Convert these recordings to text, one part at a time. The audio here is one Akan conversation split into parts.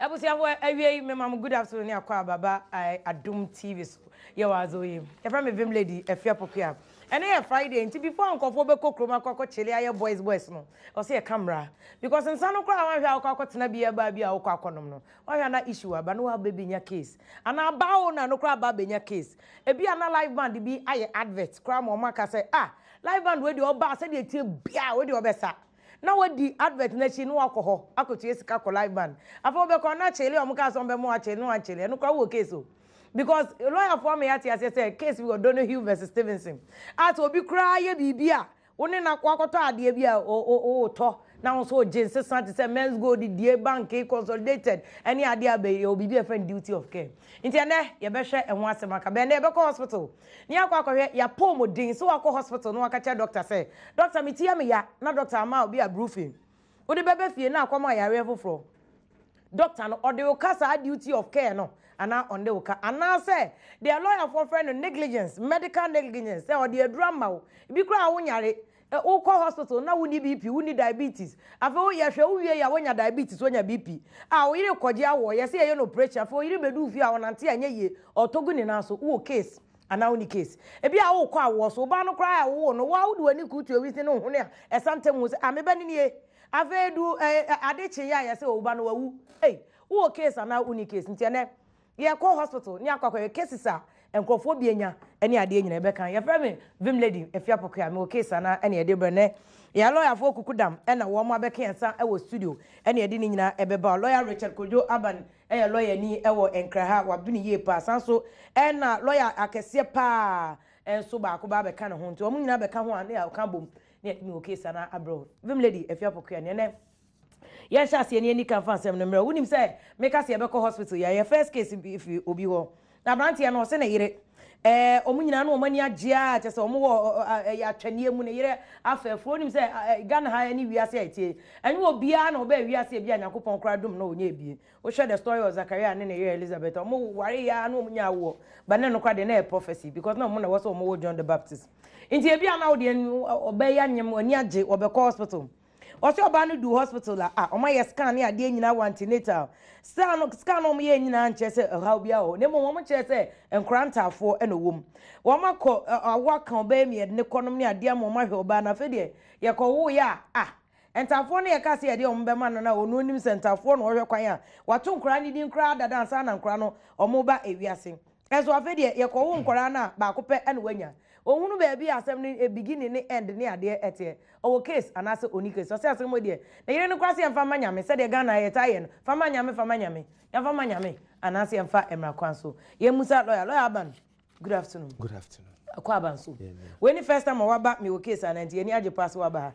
Abusuafo, awie yi mema mo good afternoon ne akɔ ababa Adom TV so. Yɛ wɔ adze yi. Yɛfrɛ me Vim Lady Afia Pokuaa. Ɛnɛ yɛ Friday nti before nkurɔfoɔ bɛkɔ kurom akɔ akɔ kyele ayɛ boys boys no, ɔsɛ yɛka mmara. Because nsa no koraa wanhwɛ a wokɔ akɔtena bi ɛbaa bi a wokɔ akɔnom no, wanhwɛ a na issue aba na waba bɛnya case. Anaa bar owner no koraa aba abɛnya case. Ebi a na live band bi ayɛ advert koraa ma wɔn aka sɛ, ah, live band wei deɛ ɔbaa sɛdeɛ ɛteɛ biara wei deɛ ɔbɛsa. Na wadi advert no akyi na wakɔ hɔ akɔtua sika kɔ live band. Afei wobɛkɔ na kyele a wɔn kaa sɛ wɔn bɛma wakyele na wankyele, ɛno koraa wowɔ case o. Because lawyer foɔ ama yɛate aseɛ sɛ case bi wɔ Donohue versus Stevenson a sɛ obi koraa yɛ biribi a wo ne no wakɔtɔ adeɛ bi a wotɔ na wo nso wogye nsesa te sɛ Men's Gold die bank consolidated ɛne adeɛ a bɛyɛ wɔ biribi a yɛfrɛ no duty of care. Nti ɛnɛ yɛbɛhwɛ ɛho asɛm aka. Bɛn dɛ yɛbɛkɔ hospital na yɛakɔ akɔhwɛ yɛapɔmuden. Sɛ wakɔ hospital na waka kyerɛ doctor sɛ, doctor me ti yɛ me ya, na doctor ama obi a brufen wode bɛbɛ fie na akɔma yareɛ foforɔ. Doctor no ɔde wo ka saa duty of care no anaa ɔnde wo ka, anaasɛ deɛ lawyer frɛ no negligence, medical negligence, sɛ ɔde aduru ama wo bi koraa a wonyare. Wokɔ hospital na wonni BP, wonni diabetes. Afei woyɛhwɛ wo wie a wonya diabetes, wonya BP a wo yere kɔgye awɔ, yɛsɛ yɛyɛ no operation. Afei wo yere bɛdu fie a ɔnante a ɛnyɛ yie, ɔtɔ gu ne nan so. Wowɔ case anaa wonni case? Ebi a wokɔ awoɔ so, ɔbaa no koraa a wowɔ no waa wode w'ani kutu ewisi ne wo hwene a ɛsa ntɛm hu sɛ a meba ne nie. Afei du ade kye yɛ a yɛsɛ ɔba no wawu. Ei, wowɔ case anaa wonni case? Nti ɛnɛ yɛkɔ hospital ne akɔ akɔyɛ cases a nkurɔfoɔ bi anya ne adeɛ nyinaa yɛbɛka. Yɛfrɛ me Vim Lady Afia Pokuaa. Mewɔ case anaa ɛne yɛde brɛ nɛ yɛ lawyerfoɔ kuku dam ɛna wɔn abɛka yɛn nsa ɛwɔ studio ɛne yɛde ne nyinaa ɛbɛba. Lawyer Richard Kojo Aban ɛyɛ lawyer ni ɛwɔ Nkra ha, wabene yie paa. San so ɛna lawyer akɛseɛ paa ɛnso baako ba abɛka ne ho, nti wɔn nyinaa bɛka ho a ne yɛka bom ne yɛde mewɔ case anaa abrɛ. Vim Lady Afia Pokuaa ne ɛnɛ yɛnhyɛ aseɛ ne yɛni kan fa nsɛm no mmerɛ. Wonim sɛ meka sɛ yɛbɛkɔ hospital, yɛayɛ first case bi firi obi hɔ na aberanteɛ no ɔsɛ ne yere ɔmo nyinaa no ɔmo ani agye a kyɛ sɛ ɔmo wɔ ɛyɛ atwɛneɛ mu, ne yere afɛɛfoɔ. Wonim sɛ Ghana ha ne wiase a ɛtie ɛnyɛ obiara na ɔbɛɛ wiase bi a Nyankopɔn koraa dum na ɔnyɛ ebie. Wohwɛ the story of Zakaria ne ne yere Elizabeth, ɔmo ware ya na ɔmo nya awoɔ ba ne no koraa deɛ na ɛyɛ prophecy because na ɔmo na ɛwɔ sɛ ɔmo wɔ John the Baptist. Nti ebi a na wodeɛ ɔbɛyɛ anyem, ani agye, ɔbɛkɔ hospital. Ɔsɛ ɔbaa no du hospital a ɔmo ayɛ scan ne adeɛ nyinaa wɔ antenatal. Scan no, scan no ɔmo yɛ nyinaa nkyerɛ sɛ ɔhaw bi wɔ hɔ, na mmom ɔmo kyerɛ sɛ nkora ntaafoɔ ɛna ɛwɔ mu. Wɔn akɔ awo aka ɔbaa mi yɛde ne kɔnom ne adeɛ ama ɔmo ahwɛ ɔbaa no. Afei deɛ yɛkɔ wo yɛ a ntaafoɔ no yɛka sɛ yɛde ɔmo bɛma no na ɔno onim sɛ ntaafoɔ na ɔhwɛ kwan a wato nkora ne din koraa dada ansa na nkora no ɔmo ba ewiase. Ɛnso afei deɛ yɛkɔ wo nkora no a baako pɛ ɛna wanya. Ohunu baabi a asɛm no beginning ne end ne adeɛ ɛteɛ. Ɔwɔ case anaasɛ ɔni case? Ɔsɛ asɛm mu deɛ na yere no koraa sɛ yɛmfa ma Nyame sɛdeɛ Ghana yɛtaa yɛ no, fa ma Nyame, fa ma Nyame, yɛmfa ma Nyame anaasɛ yɛmfa mmara kwan so? Yɛmmusa lawyer. Lawyer Aban, good afternoon. Good afternoon. Akɔ Aban so. Wei ne first time a waba mewɔ case ana, nti yɛni agye paa sɛ waba ha.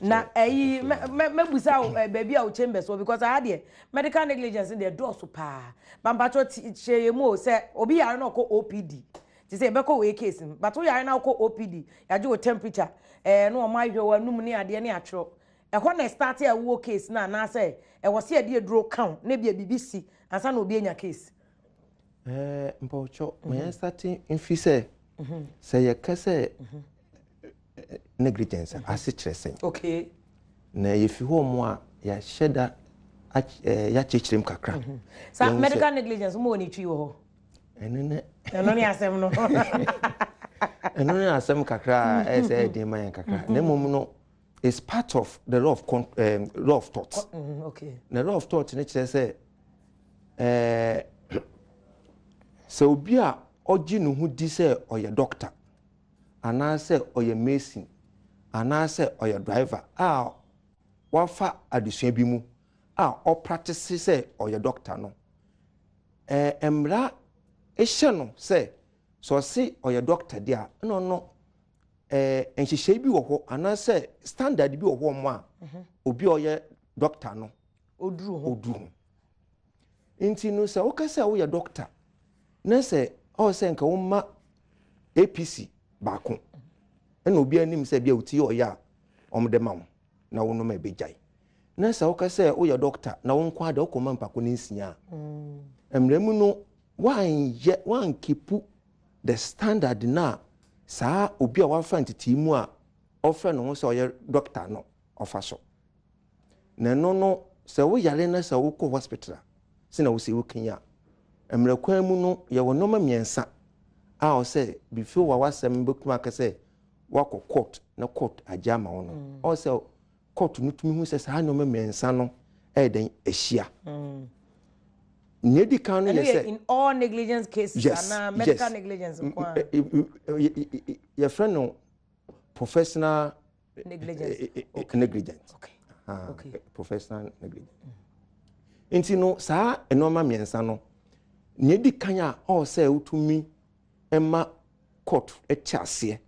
Na ɛyi mɛbusa wo baabi a wo chambers wɔ because aha deɛ medical negligence deɛ dɔɔso paa. Bampatwɔ kyerɛ yɛ mu o, sɛ obi yare na ɔkɔ OPD te sɛ yɛbɛkɔ wei case no, but woyare na wokɔ OPD, yɛagye wo temperature na wɔn ahwɛ wɔ anum ne adeɛ ne atwerɛ ɛhɔ na start a wowɔ case no, anaasɛ ɛwɔ sɛ yɛde aduro ka wo na ebi a biribi si ansa na obi anya case? Mpɔkyɔ ma yɛn start mfi sɛ yɛka sɛ negligence ase kyerɛ sɛn. Na yɛfi hɔ mu a yɛahyɛ da yɛakyerɛkyerɛ mu kakra. Sa medical negligence mo wɔ ne Twi wɔ hɔ? Ɛno ne ɛno ne asɛm no. Ɛno ne asɛm kakra a ɛyɛ sɛ ɛden ma yɛn kakra, na mmom no is part of the law of tort. Na law of tort ne kyerɛ sɛ sɛ obi a ɔgye ne ho di sɛ ɔyɛ doctor anaasɛ ɔyɛ mason anaasɛ ɔyɛ driver a wafa adesua bi mu a ɔpractice sɛ ɔyɛ doctor no, mmara hyɛ no sɛ ɔse ɔyɛ doctor deɛ a, ɛna ɔno nhyehyɛe bi wɔ hɔ anaasɛ standard bi wɔ hɔ mo a obi a ɔyɛ doctor no oduru ho. Oduru ho. Nti no sɛ woka sɛ woyɛ doctor na sɛ ɔwɔ sɛ nka woma APC baako ɛna obi anim sɛ bia oti ɔyɛ a ɔmde ma wo na wonom a ɛbɛgyae, na sɛ woka sɛ woyɛ doctor na wo nko ada wokɔma mpako ne nsia a, mmerɛ mu no woanyɛ woankeep the standard na saa obi a wafa ntetee mu a ɔfrɛ ne ho sɛ ɔyɛ doctor no ɔfa so na ɛno no. Sɛ woyare na sɛ wokɔ hospital a, sɛnea wosɛ woka yi a, mmerɛ kwan mu no yɛwɔ nneɛma mmiɛnsa a ɔsɛ before wa w'asɛm bɛtumi aka sɛ wakɔ court na court agye ama wo no, ɔwɔ sɛ court no tumi hu sɛ saa nneɛma mmiɛnsa no ɛyɛ dɛn ahyia. Nea edi kan no Ɛno yɛ yɛ sɛ in all negligence cases yes anaa medical yes negligence nko ara? Yɛfrɛ no professional negligence. Negligence. Professional negligence. Nti no saa nneɛma mmiɛnsa no, nea edi kan a ɔwɔ sɛ wotumi ma court te aseɛ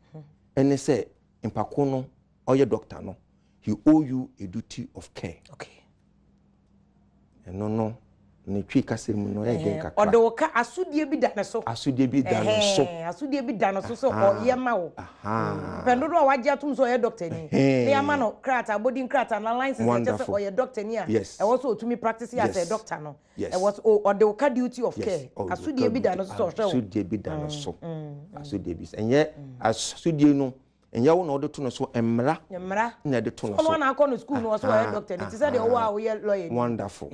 ɛne sɛ mpako no ɔyɛ doctor no, he owe you a duty of care. Ɛno no ne Twi kasa mu no ɛyɛ den kakra. Ɔde wo ka, asodie bi da ne so. Asodie bi da ne so. Asodie bi da ne so sɛ ɔyɛ ma wo. Mpɛn dodoɔ a wagye atom sɛ ɔyɛ doctor ni, na yɛama no krataa, abɔdin krataa na license a ɛkyerɛ sɛ ɔyɛ doctor ni a, ɛwɔ sɛ ɔtumi practice as a doctor no. Ɛwɔ sɛ ɔde wo ka duty of care. Asodie bi da ne so sɛ ɔhwɛ wo. Asodie bi da ne so. Asodie bi, ɛnyɛ asodie no ɛnyɛ wo na ɔde to no so, mmara Mmara na ɛde to no so. Ɔno na akɔ no school no, ɔsɛ ɔyɛ doctor ni te sɛ deɛ ɔwɔ a woyɛ lawyer ni.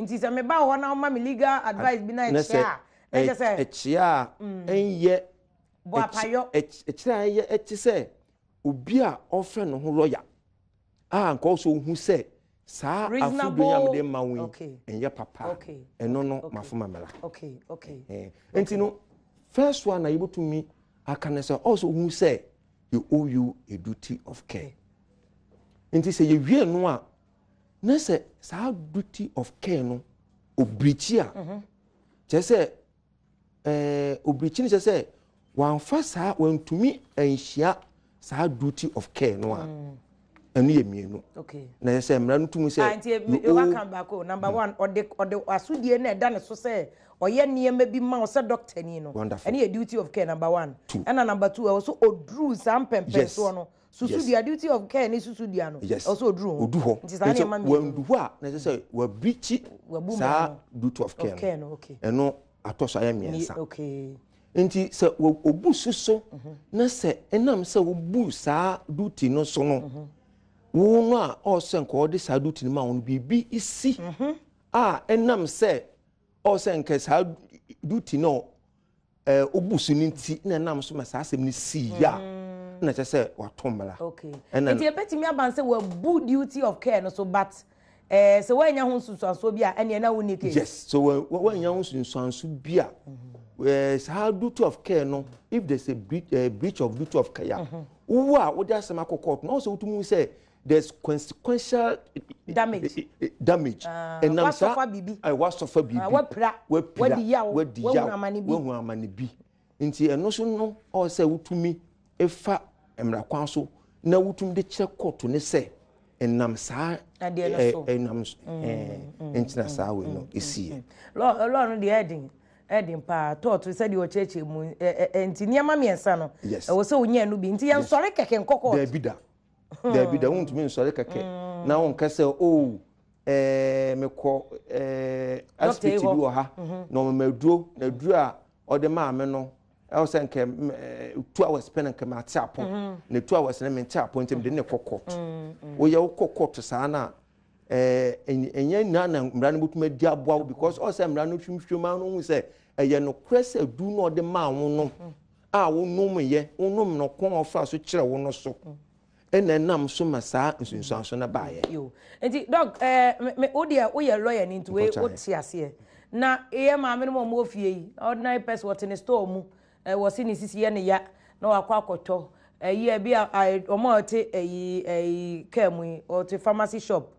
Nti sɛ meba wɔ hɔ na ɔma me legal advice bi na ɛkyea a, na kyerɛ sɛ ɛkyea a, ɛnyɛ bɔ apayɔ. Ɛkyerɛ a ɛyɛ ɛte sɛ obi a ɔfrɛ ne ho lawyer a nka ɔsɛ ohu sɛ saa afodo yi a mede ma wo yi ɛnyɛ papa, ɛno no mafoma mmara. Nti no first one na yɛbɛtumi aka ne sɛ ɔsɛ ohu sɛ you owe you a duty of care. Nti sɛ yɛwie no a, na sɛ saa duty of care no obirikyi a, kyerɛ sɛ obirikyi no kyerɛ sɛ wamfa saa, wantumi anhyia saa duty of care no a, ɛno yɛ mmienu. Na yɛ sɛ mmara no tumi sɛ Ah, nti you owe waka baako. Number one, ɔde asodie na ɛda ne so sɛ ɔyɛ nneɛma bi ma wo sɛ doctor ni no. Ɛno yɛ duty of care number one. Two. Ɛna number two, ɛwɔ so oduru saa mpɛmpɛnsoɔ no. Susudua, duty of care ne susudua no. Ɛwɔ so oduru ho. Odu hɔ. Nti saa nneɛma mmienu. Wandu hɔ a, na ɛsɛ sɛ wabirikyi Wabu saa mmara no. duty of care Of care no. no, okay. Ɛno atɔ so ayɛ mmiɛnsa. Nti sɛ obu so na sɛ ɛnam sɛ wobu saa duty no so no, wo no a ɔsɛ nka ɔde saa duty no ma wo no, biribi si a ɛnam sɛ ɔsɛ nka saa duty no obu so no nti na ɛnam so ma saa asɛm no sii yɛ a, na kyerɛ sɛ wato mmara. Ɛna Nti ebetumi aba sɛ wabu duty of care no so, but sɛ woanya ho nsunsuansoɔ bi a, ɛneɛ na wonni case. Yes, so wɔanya ho nsunsuanso bi a, saa duty of care no, if there's a breach of duty of care a, wo a wode asɛm akɔ court no, ɔsɛ wotumi hu sɛ there's consequential damage. Damage. Ɛnam saa wasɔfa biribi. Wasɔfa biribi. Ah, wapira. Wapira. Wadi yaw. Wadi Wahu yaw. amane bi. Wahu amane bi. Nti ɛno so no ɔwɔ sɛ wotumi efa mmara kwan so na wotumi de kyerɛ court ne sɛ ɛnam saa Adeɛ no so. Ɛnam so nkyina saa wei no esiiɛ. Law no deɛ ɛden paa, tɔɔto sɛdeɛ ɔkyerɛkyerɛ mu ɛ ɛ nti nneɛma mmiɛnsa no ɛwɔ sɛ wonya no bi, nti yɛnsɔre kɛkɛ nkɔ court. Daabi da, daabi da, wontumi nsɔre kɛkɛ na wonka sɛ o mekɔ Doctor yi asipiti bi hɔ. wɔ ha na ɔmama aduro, na aduro a ɔde maa me no ɛwɔ sɛ nkɛ 2 hours pɛ na nkɛ mate apɔ, na 2 hours no mente apɔ, nti mede ne kɔ court. Woyɛ wokɔ court saa na ɛnyɛ nyinaa na mmara no bɛtumi adi aboa wo, because ɔwɔ sɛ mmara no hwimhwim ano hu sɛ ɛyɛ nokorɛ sɛ du na ɔde maa wo no a wonom yɛ wonom no kɔn a ɔfa so kyerɛ wo no so ɛna ɛnam so ma saa nsunsuanso no baeɛ. Yo, nti doc, me wo deɛ woyɛ lawyer ni, nti wei Mpɔkyɛ. wote aseɛ na yɛ maame no ma ɔmo wɔ fie yi, ordinary person wɔte ne store mu, wɔsi ne sisi yɛ ne ya na wakɔ akɔtɔ ɛyi ɛbi a ɔmo a ɔte ɛyi kaa mu yi, ɔte pharmacy shop,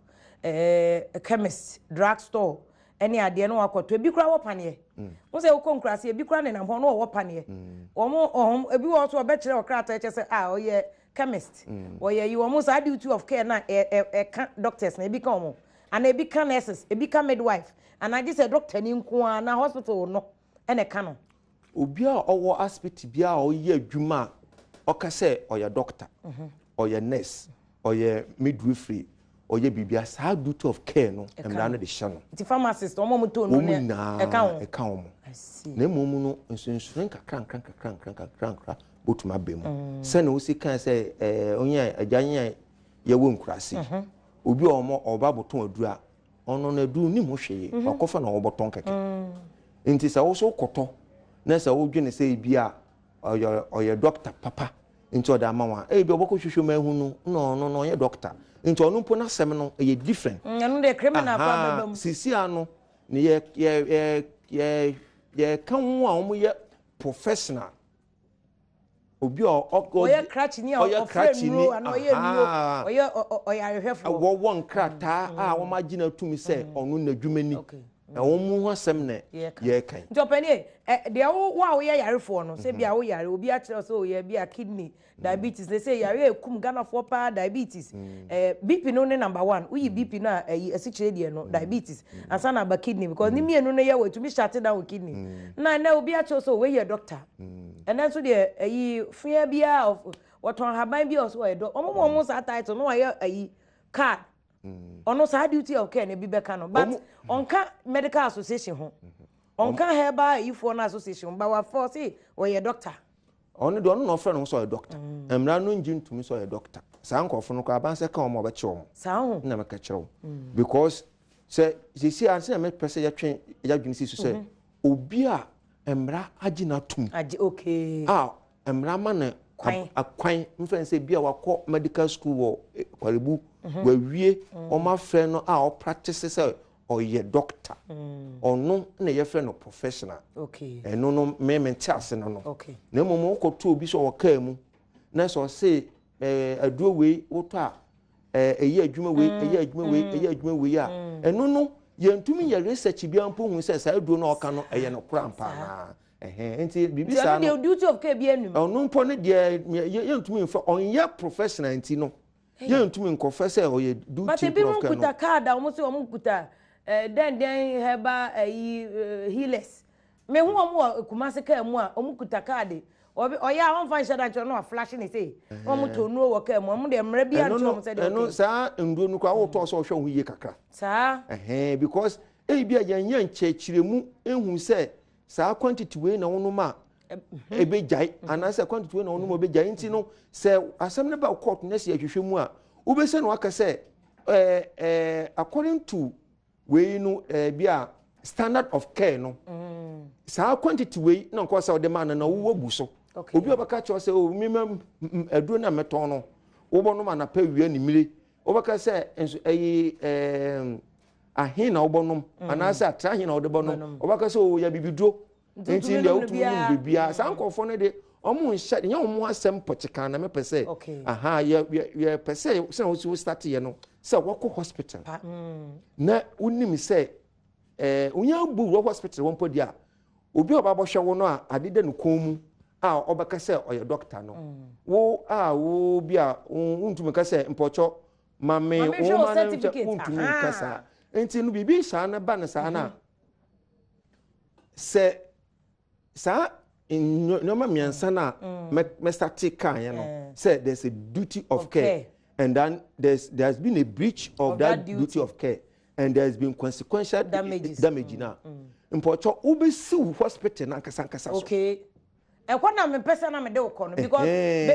chemist, drug store ɛne adeɛ na wakɔtɔ. Ebi koraa wɔ paneɛ n sɛ wokɔ nkurase, ebi koraa nenam hɔ na ɔwɔ paneɛ. Wɔn ɔhom ebi wɔ hɔ so ɔbɛkyerɛ ɔkrataa kyɛ sɛ a ɔyɛ chemist, wɔyɛ yi wɔn saa duty of care na ɛ ɛ ɛka doctors na ebi ka wɔn ana ebi ka nurses, ebi ka midwife, ana gye sɛ doctor ni nko ara na hospital no ɛna ɛka no? Obi a ɔwɔ asipiti bi a ɔyɛ adwuma a ɔka sɛ ɔyɛ doctor, ɔyɛ nurse, ɔyɛ midwifery, ɔyɛ biribia, saa duty of care no mmara no de hyɛ no. Nti pharmacist, wɔn a wɔn tɔn no wɔn ne nyinaa ɛka ho? Ɛka wɔn. I see. Na mmom no nsonsonoe nkakra nkakra nkakra nkakra nkakra nkakra bɛtumi aba mu sɛnea wosi kan sɛ ɔnyɛ agya nyɛ yɛwɔ nkuraase, obi a ɔmɔ ɔba abɔtɔn aduru a Ɔno no aduru nim ho hwee, wakɔfa na ɔbɔtɔn kɛkɛ. Nti sɛ wo so wokɔtɔ na sɛ wodwene sɛ ebi a ɔyɛ doctor papa nti ɔde ama wo a, ebi ɔbɛkɔ hwehwɛ mu ahu no na ɔno no ɔnyɛ doctor. Nti ɔno mpo n'asɛm no ɛyɛ different. Ɛno deɛ criminal koraa bɛba mu. Sisi ano ne yɛ yɛ yɛ yɛ yɛka ho a wɔyɛ professional. Obi a ɔyɛ krakyeni a ɔfrɛ nnuro anaa ɔyɛ nnuro, ɔyɛ ɔyarehwɛfoɔ. Wɔwɔ nkrataa a wɔn agye no atum sɛ ɔno n'adwuma ni. Na wɔn mu ho asɛm na yɛreka yi. Nti ɔpanin, deɛ wo a woyɛ yarefoɔ no, sɛ bi a woyare, obi akyerɛ wo sɛ ɔyɛ bi a kidney, diabetes, na sɛ yare a ɛkum Ghanafoɔ paa diabetes, BP no ne number one, woyi BP no a ɛyi asikyire deɛ no, diabetes, ansa na aba kidney, because ne mmienu no yɛ wɔ, ɛtumi shut down wo kidney. Na ɛnɛ obi akyerɛ wo sɛ wei yɛ doctor, ɛnɛ nso deɛ ɛyi fea biara, wɔtɔn ahaban bi a ɔsɛ ɔyɛ doctor, wɔn mu wɔn saa title no wɔayɛ ɛyi card. Ɔno saa duty of care no ebi bɛka no, but ɔnka medical association ho, ɔnka herbal ayifoɔ no association ho, but wafɔ se ɔyɛ doctor. Ɔno deɛ ɔno na ɔfrɛ ne ho sɛ ɔyɛ doctor. Mmara no ngye ntumi sɛ ɔyɛ doctor. Saa nkurɔfo no koraa aban sɛ ka wɔn a ɔbɛkye wɔn. Saa ho. Na mɛka kyerɛ wo. Because sɛ sisi a sɛ mepɛ sɛ yɛtwe yɛadwene si so sɛ obi a mmara agye no atum. Agye okay. A mmara ma no Kwan. Akwan mfɛn sɛ bi a wakɔ medical school wɔ Korle-Bu, wawie, wɔn afrɛ no a ɔpractice sɛ ɔyɛ doctor. Ɔno na yɛfrɛ no professional. Ɛno no me mente ase no no. Na mmom wokɔto obi sɛ ɔwɔ kaa mu na sɛ ɔse aduro wei wotɔ a ɛyɛ adwuma wei, ɛyɛ adwuma wei, ɛyɛ adwuma wei a, ɛno no yɛntumi yɛ research biara mpo hu sɛ saa aduro no a ɔka no ɛyɛ nokorɛ ampa anaa. Ɛhɛn, nti biribi saa no. Nti ɛno deɛ duty of care bi anim. Ɔno mpo ne deɛ yɛntumi nfa, ɔnyɛ professional nti no, yɛntumi nkɔfɛ sɛ ɔyɛ duty of But care no. ebinom kuta card a wɔn sɛ wɔn kuta dɛn dɛn herbal ɛyi healers. Mehu wɔn wɔ Kumasi kaa mu a wɔn kuta card. Ɔyɛ a wɔnfa nhyɛ da nkyerɛ na waflash ne sei. Na wɔn tɔ nnuro wɔ kaa mu. Wɔn deɛ mmerɛ bi ankyerɛ wɔn sɛ deɛ Ɛno saa nnuro no koraa wotɔ sɛ ɔhwɛ ho yie kakra. Saa. Ɛhɛn, because ebi a yɛnyɛ nkyerɛkyerɛmu ehu sɛ saa quantity wei na wonom a ebegyae anaasɛ quantity wei na wonom a ebegyae. Nti no sɛ asɛm no ba court na sɛ yɛhwehwɛ mu a wobɛsɛ na waka sɛ according to wei no bi a standard of care no saa quantity wei na nkɔ sɛ wode ma no na wowɔ bu so. Obi a ɔbɛka kyerɛ sɛ o mema aduro na mɛtɔn no wobɔnom anapa wia ne mmire wobɛka sɛ nso ɛyi ahe na wobɔnom anaasɛ atra ahe na wode bɔnom wobɛka sɛ o yɛ bibiduro nti deɛ wotumi nom biribiara. Saa nkurɔfoɔ no de ɔmo nhyɛ nyɛ ɔmo asɛm pɔtsekaa na mepɛ sɛ aha yɛpɛ sɛ sɛ wosi wo start yɛ no sɛ wɔkɔ hospital na wonim sɛ wonya bu wɔ hospital wɔn mpo deɛ a obi a ɔba abɔhwɛ wo no a ade da ne kɔn mu a ɔbɛka sɛ ɔyɛ doctor no wo a wo bi a wontumi ka sɛ mpɔkyɔ maame wo ma no nkyɛ wontumi nka saa. Nti no biribi saa no ba no saa no a sɛ saa nneɛma mmiɛnsa no a mɛsate kaeɛ no sɛ there's a duty of care and then there's been a breach of that duty of care and there's been consequential damage na mpɔkyɔ wobɛsiw hospital no ankasa ankasa so. Okay. Ɛhɔ na mepɛ sɛ na mede wo kɔ no because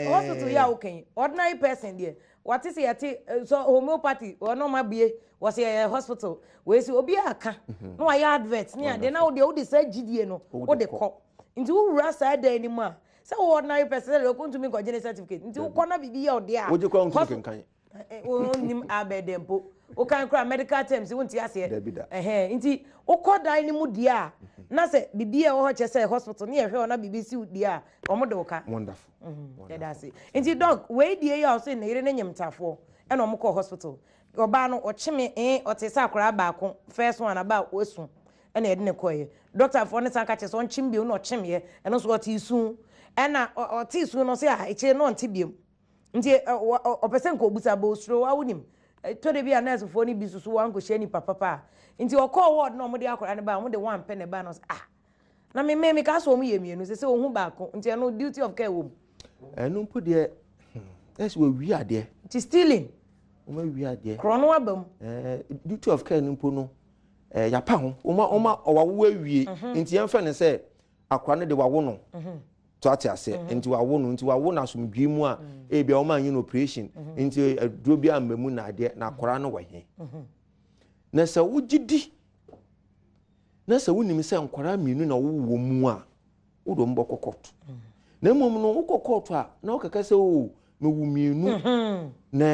hospital yi a woka yi ordinary person deɛ wate sɛ yɛte so homeopathy ɔno ma bie wɔsɛ yɛyɛ hospital wei sɛ obi aka na wayɛ advert ne adeɛ na wodeɛ wode saa gyidie no wode kɔ nti wowura saa dan no mu a sɛ wo ordinary person sɛ deɛ wontumi nkɔgye ne certificate nti wokɔ na biribi yɛ ɔdeɛ a wogye kora wontumi kenkan wonnim abɛdɛ mpo wokan kora medical terms wonte aseɛ ɛhɛn nti wokɔ dan no mu deɛ a na sɛ biribi a ɛwɔ hɔ kyerɛ sɛ hospital ne yɛhwɛ hɔ na biribi si deɛ a wɔn de wo ka. Wonderful. Yɛda ase nti dɔk wei deɛ yi a ɔsɛ ne yere ne nyemtafoɔ ɛna wɔn kɔ hospital ɔbaa no ɔkyeme ee ɔte sɛ akwaraa baako first one aba a wasu ɛna yɛde ne kɔɛ dɔktafoɔ ne san ka kyerɛ sɛ ɔnkyem bio na ɔkyemyɛ ɛno nso ɔte su ɛna ɔte su no sɛ a ekyire no ɔnte bio nti ɔpɛ sɛ nka obusa bɔ osuro wa wonim tɔ de bi a nɛɛsefoɔ no bi soso wankɔhyia nipa papa a nti ɔkɔɔ ward na ɔmode akwaraa no ba ɔmode one pɛ ne ba no sɛ ah na me me ka so ɔmo yɛ mmienu sɛ sɛ ohun baako nti ɛno duty of care wɔ mu. Ɛno mpo deɛ ɛsɛ wɔwi adeɛ. Nti stealing. Wɔn awi adeɛ. Korɔ no aba mu. Duty of care no mpo no yapa ho wɔn ɔwawo awie nti yɛn fɛ no sɛ akora no de wawo no to ate aseɛ nti wawo no nti wawo no asomdwee mu a ebi a wɔn anyi no operation nti aduro bi amba mu na adeɛ na akora no wɔ he. Na sɛ wogye di na sɛ wonim sɛ nkwadaa mmienu na wowɔ mu a, wode wɔn bɛkɔ kɔɔto. Na mmom no, wokɔ kɔɔto a na wokɛkɛ sɛ o oh, mewo mmienu mhm. na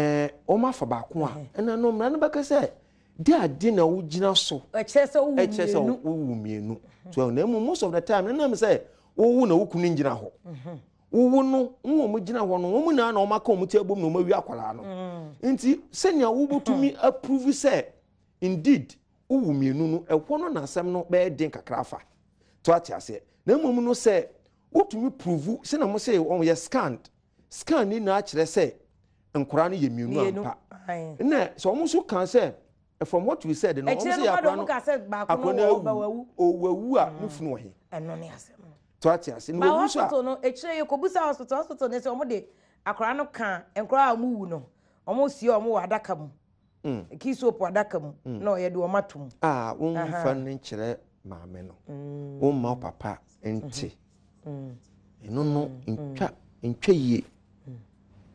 wɔn afa baako a, ɛna no mmara no bɛka sɛ de ade na wogyina so ɛkyerɛ sɛ wowu mmienu. So na mmom most of the time no nam sɛ wowo na wo kunu ngyina hɔ. Mhm. Wowo no, wɔn a wɔgyina hɔ no, wɔn nyinaa na wɔn aka wɔn ti abom na wɔn awi akwadaa no. Mm. Nti sɛnea wobɛtumi approve sɛ indeed wowu mmienu no, ɛhɔ no na asɛm no bɛyɛ den kakra afa. To ate aseɛ. Na mmom no sɛ wotumi prove sɛnea mo sɛ wɔn yɛ scanned, scan ne nyinaa kyerɛ sɛ nkwadaa no yɛ mmienu ampa. Na sɛ wɔn nso kan sɛ from what you said no, wɔn sɛ yɛ akwadaa no akwadaa no awu, owu a ne funu wɔ he. Ɛno ne asɛm no. To ate ase. Na owu nso a. Ba hospital no, akyire yi kɔbusa hospital, hospital no sɛ wɔn de akwadaa no ka nkwadaa a wɔn wu no, wɔn sie wɔn wɔ adaka mu. Mm. Key soap adaka mu mm. na ɔyɛ de wɔn ato mu. A wɔn fa no nkyerɛ maame no, wɔn mma papa nte. Mm-hmm. Ɛno no ntwa ntwa yie.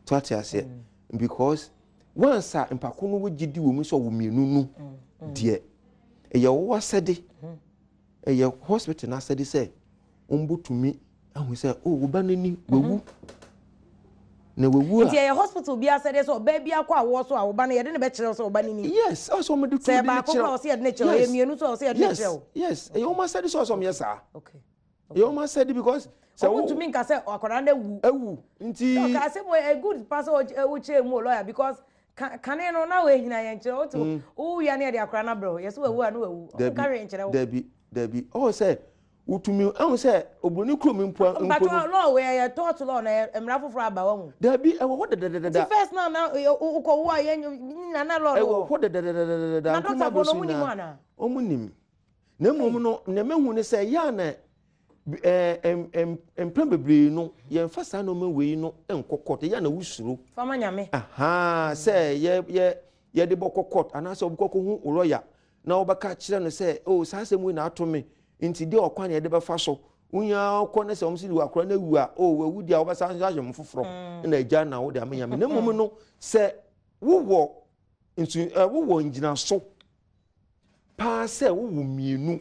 To ate aseɛ because once a mpako no wɔ gyidi wɔ mu sɛ ɔwɔ mmienu no deɛ ɛyɛ wɔn asɛde. Mm-hmm. Ɛyɛ hospital no asɛde sɛ wɔbɛtumi ahu sɛ oh wo ba no ni wawu mhm. na wawu a. Nti ɛyɛ hospital bi asɛde sɛ ɔbaa bi akɔ awoɔ so a wo ba no yɛde no bɛkyerɛ sɛ ɔba no ni. Yes, ɔsɛ wɔn de tu de ne kyerɛw. Sɛ baako kora ɔsɛ yɛde ne kyerɛw, ɛyɛ mmienu so ɔsɛ yɛde ne kyerɛw. Yes, ɛyɛ wɔn asɛde sɛ ɔsɛ wɔn yɛ saa. Okay. Ɛyɛ wɔn asɛde because. Sɛ wo ntumi nka sɛ akwadaa no awu. Awu nti. Ɔka asɛm wɔ ɛ good pa sɛ ɔkyerɛ mu o lawyer because kane no na wɔahina yɛn kyerɛ wote mm. wowia ne yɛde akwadaa no abrɛ wo yɛsɛ wawu a ne wawu ɔnka hwee nkyerɛ wo. Dabi dabi ɔwɔ sɛ wotumi ɛho sɛ oburoni kurom mpo mpo no. Mpatɔ law wei ɛyɛ tort law na mmara foforɔ aba wɔn mu. Dabi ɛwɔ hɔ dɛdɛdɛdɛda. Ti first na na wokɔ wo a yɛn nyina na law no wɔ. Ɛwɔ hɔ dɛdɛdɛdɛdɛda. Na dɔktafoɔ no ɔmo nim ana. Ɔmo nim. Na mmom no nea mehu ne sɛ yɛ a na mpɛn bebree no yɛmfa saa nneɛma wei no nkɔ court yɛ a na wosuro. Fama nyame. Ahaa sɛ yɛ yɛ yɛde bɔkɔ court anaasɛ wobɛkɔ kɔhu wo lɔya na wobɛka kyerɛ no sɛ o oh, saa asɛm wei na ato me nti deɛ ɔkwan na yɛde bɛfa so wonya kɔ ne sɛ wɔn si de akora no awu a o oh, wawu deɛ a wobɛsan nso ahyɛ mo foforɔ mm. na agya na wode ama nyame na mmom no sɛ wowɔ nsu wowɔ ngyinaso paa sɛ wowo mmienu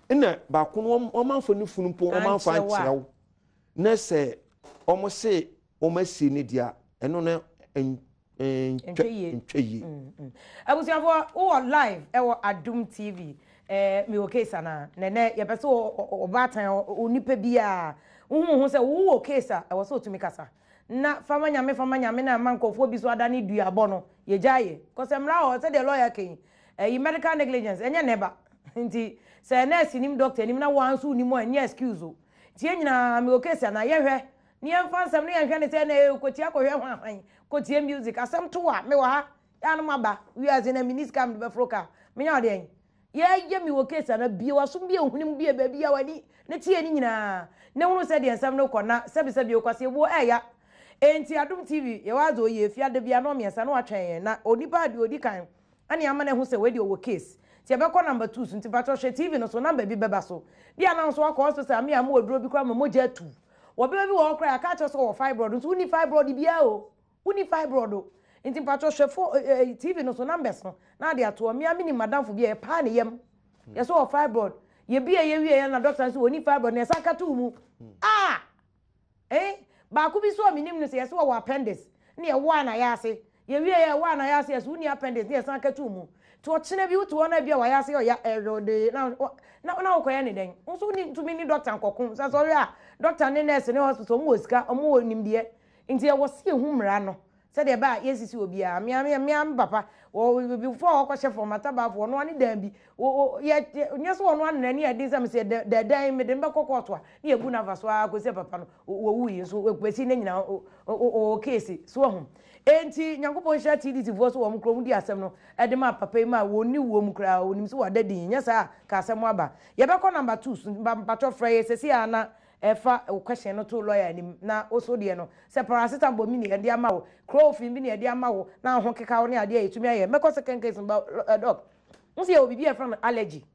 na baako no wɔamfa ne funu mpo wɔamfa ankyerɛ wo na sɛ wɔn se wɔn asie ne deɛ ɛno no ntwa yie. Mm, mm. Abusuafoɔ wowɔ live ɛwɔ Adum TV ɛɛ mewɔ case anaa na ɛnɛ yɛpɛ sɛ ɔbaatan onipa biara wohu ho sɛ wowɔ case a ɛwɔ sɛ otumi kasa Na fama nyame fama nyame na ama nkurɔfoɔ bi so adane duabɔ no yɛgyae yɛ cause mmara wɔ hɔ sɛdeɛ lawyer ka yi ɛyi medical negligence ɛnyɛ nnɛ ba nti sɛ nurse nim doctor nim na woa nso wonim a ɛnyɛ excuse o nti yɛn nyinaa mewɔ case anaa yɛhwɛ ne yɛmfa nsɛm no yɛnhwɛ ne sɛ na ee kɔtie akɔhwɛ hwan hwan kɔtie music asɛm to a mewɔ ha yɛ a no maba wiase na menni sika mede bɛforo car menya wo deɛn Yɛyɛ me wɔ case ana bue w'asom bue wo hwene mu bue baabi a w'ani ne tie ne nyinaa na hunu sɛdeɛ nsɛm no kɔ na sɛbi sɛbi okwaseɛbuo ɛɛya enti Adom TV yɛwɔ adze oyi efi ada biara nɔɔ mmiɛnsa na watwɛn yɛn na onipa a deɛ odi kan ɛne ama no ahu sɛ wei deɛ ɔwɔ case nti yɛbɛkɔ number two so nti mpakyɛw hwɛ TV no so number bi bɛba so bi a na nso wakɔ hospital ame a mo aduro bi koraa ma mogya atu wɔ bɛma bi wɔ hɔ koraa yɛaka akyerɛ sɛ ɔwɔ fibroid nso wonni fibroid biara o Wonni fibroid o. Nti mpakyɛw hwɛ fo eh, TV no so numbers no na ade ato hɔ. Me ara menim madamfo bi a yɛpaa ne yam. Yɛsɛ ɔwɔ fibroid. Yɛbie yɛ wie yɛ na doctor nso wɔnni fibroid na yɛsan ka too mu. Ah! Eh? Baako bi nso a menim no sɛ yɛsɛ ɔwɔ appendix na yɛwɔ a na yɛ ase. Yɛwie yɛ ɛwɔ a na yɛ ase yɛsɛ wonni appendix na yɛsan ka too mu. Nti ɔkyena bi wote hɔ na ebi a wayɛ ase ɔya ɛwode na na na wokɔyɛ ne dɛn? Wo nso wonni ntumi ne doctor nkɔko. Sɛ sɛ ɔhwɛ a doctor ne nurse ne hospital wɔn wɔ sika, wɔn wɔ nimdeɛ. Nti ɛwɔ sɛ yɛhu mmara no sɛdeɛ ɛbɛyɛ a yɛnsisi obiara. Me ara me ara me papa, wɔ before ɔkɔhyɛ fam, atabaafo, ɔno ara ne dan bi, wɔ wɔ yɛ yɛ nyɛ sɛ ɔno ara na n'ani yɛ den sɛ mesɛ dɛ dɛ dan yi mede no bɛkɔ kɔɔto a, ne yɛbu no afa so ara kɔsi sɛ papa no wɔwui nso bɛsi nnɛ nyinaa ɔwɔ keesi. So wahu? Enti Nyankopɔn nhyira TDC foɔ sɛ wɔn koraa wɔdi asɛm no de maa papa yi maa wɔnni wuo mu koraa, wɔnim sɛ wada din, nyɛ saa a ka asɛm aba. Yɛbɛkɔ number two so, mpakyɛw frɛ yɛ seesei ara na Fa wo question no to lawyer anim na wo so deɛ no sɛ paracetamol bi na yɛde ama wo, chloroquine bi na yɛde ama wo na wo ho keka wo ne adeɛ a yɛtumi ayɛ. Mɛkɔ second case no ba doc. Wo sɛ yɛwɔ biribi a yɛfrɛ no allergy.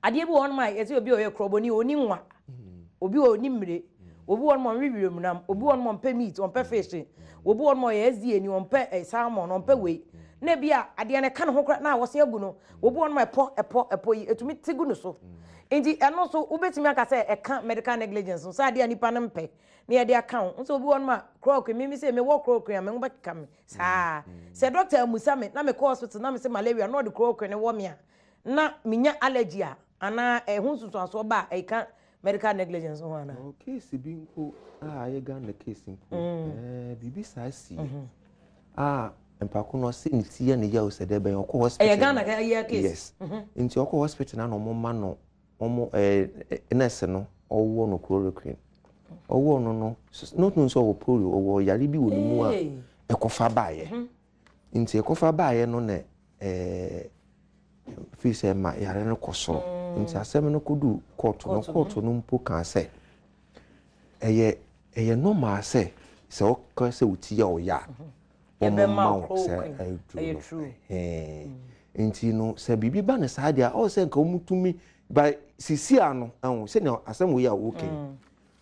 Adeɛ bi wɔ hɔnom a yɛsɛ obi a ɔyɛ korɔbɔni ɔni nwa, obi wɔ ɔni mmire. Obi wɔ hɔ nom a ɔnwe wiem nam, obi wɔ hɔ nom a ɔmpɛ meat, ɔmpɛ fish, obi wɔ hɔ nom a ɔyɛ SDA ni, ɔmpɛ eh, salmon, ɔmpɛ wei. Na ebi a adeɛ no ɛka ne ho koraa na wɔsen agu no. Obi wɔ hɔ nom a ɛpɔ, ɛpɔ, ɛpɔ yi, ɛtumi te gu ne so. Nti ɛno nso wobɛtumi aka sɛ ɛka medical negligence no, sɛ adeɛ a nipa no mpɛ na yɛde aka wo. Nso obi wɔ hɔ nom a chloroquine, me me sei mewɔ chloroquine a me ho bɛkeka me saa. Sɛ doctor amusa me na mekɔ hospital na mese malaria na ɔde chloroquine wɔ me a, na menya allergy a anaa ɛho nsunsuansoɔ ba a, ɛka medical negligence ho anaa? Ɔwɔ case bi mpo a ayɛ Ghana case mpo, ɛɛ biribi saa si a mpako no ɔse ne ti yɛ ne yaw sɛ dɛ bɛn ɔkɔ hospital. Ɛyɛ Ghana ɛyɛ case. Yes. Nti ɔkɔ hospital na na wɔn ma no wɔn ɛɛ nurse no ɔwɔ no chloroquine. Ɔwɔ no no not known sɛ ɔwɔ polio, ɔwɔ yare bi wɔ ne mu a ɛkɔfa baeɛ. Nti ɛkɔfa baeɛ no na ɛɛ firi sɛ ma yare no kɔ soro. Nti asɛm no kɔdu kɔɔto no, kɔɔto no mpo kaa sɛ ɛyɛ ɛyɛ normal sɛ sɛ ɔka sɛ wo ti yɛ wo ya a, wɔn ma wo sɛ aduro no. Nti no sɛ biribi ba no saa deɛ a, ɔwɔ sɛ nka wɔn tumi ba sisi ano ɛho sɛnea asɛm wei a wɔka yi.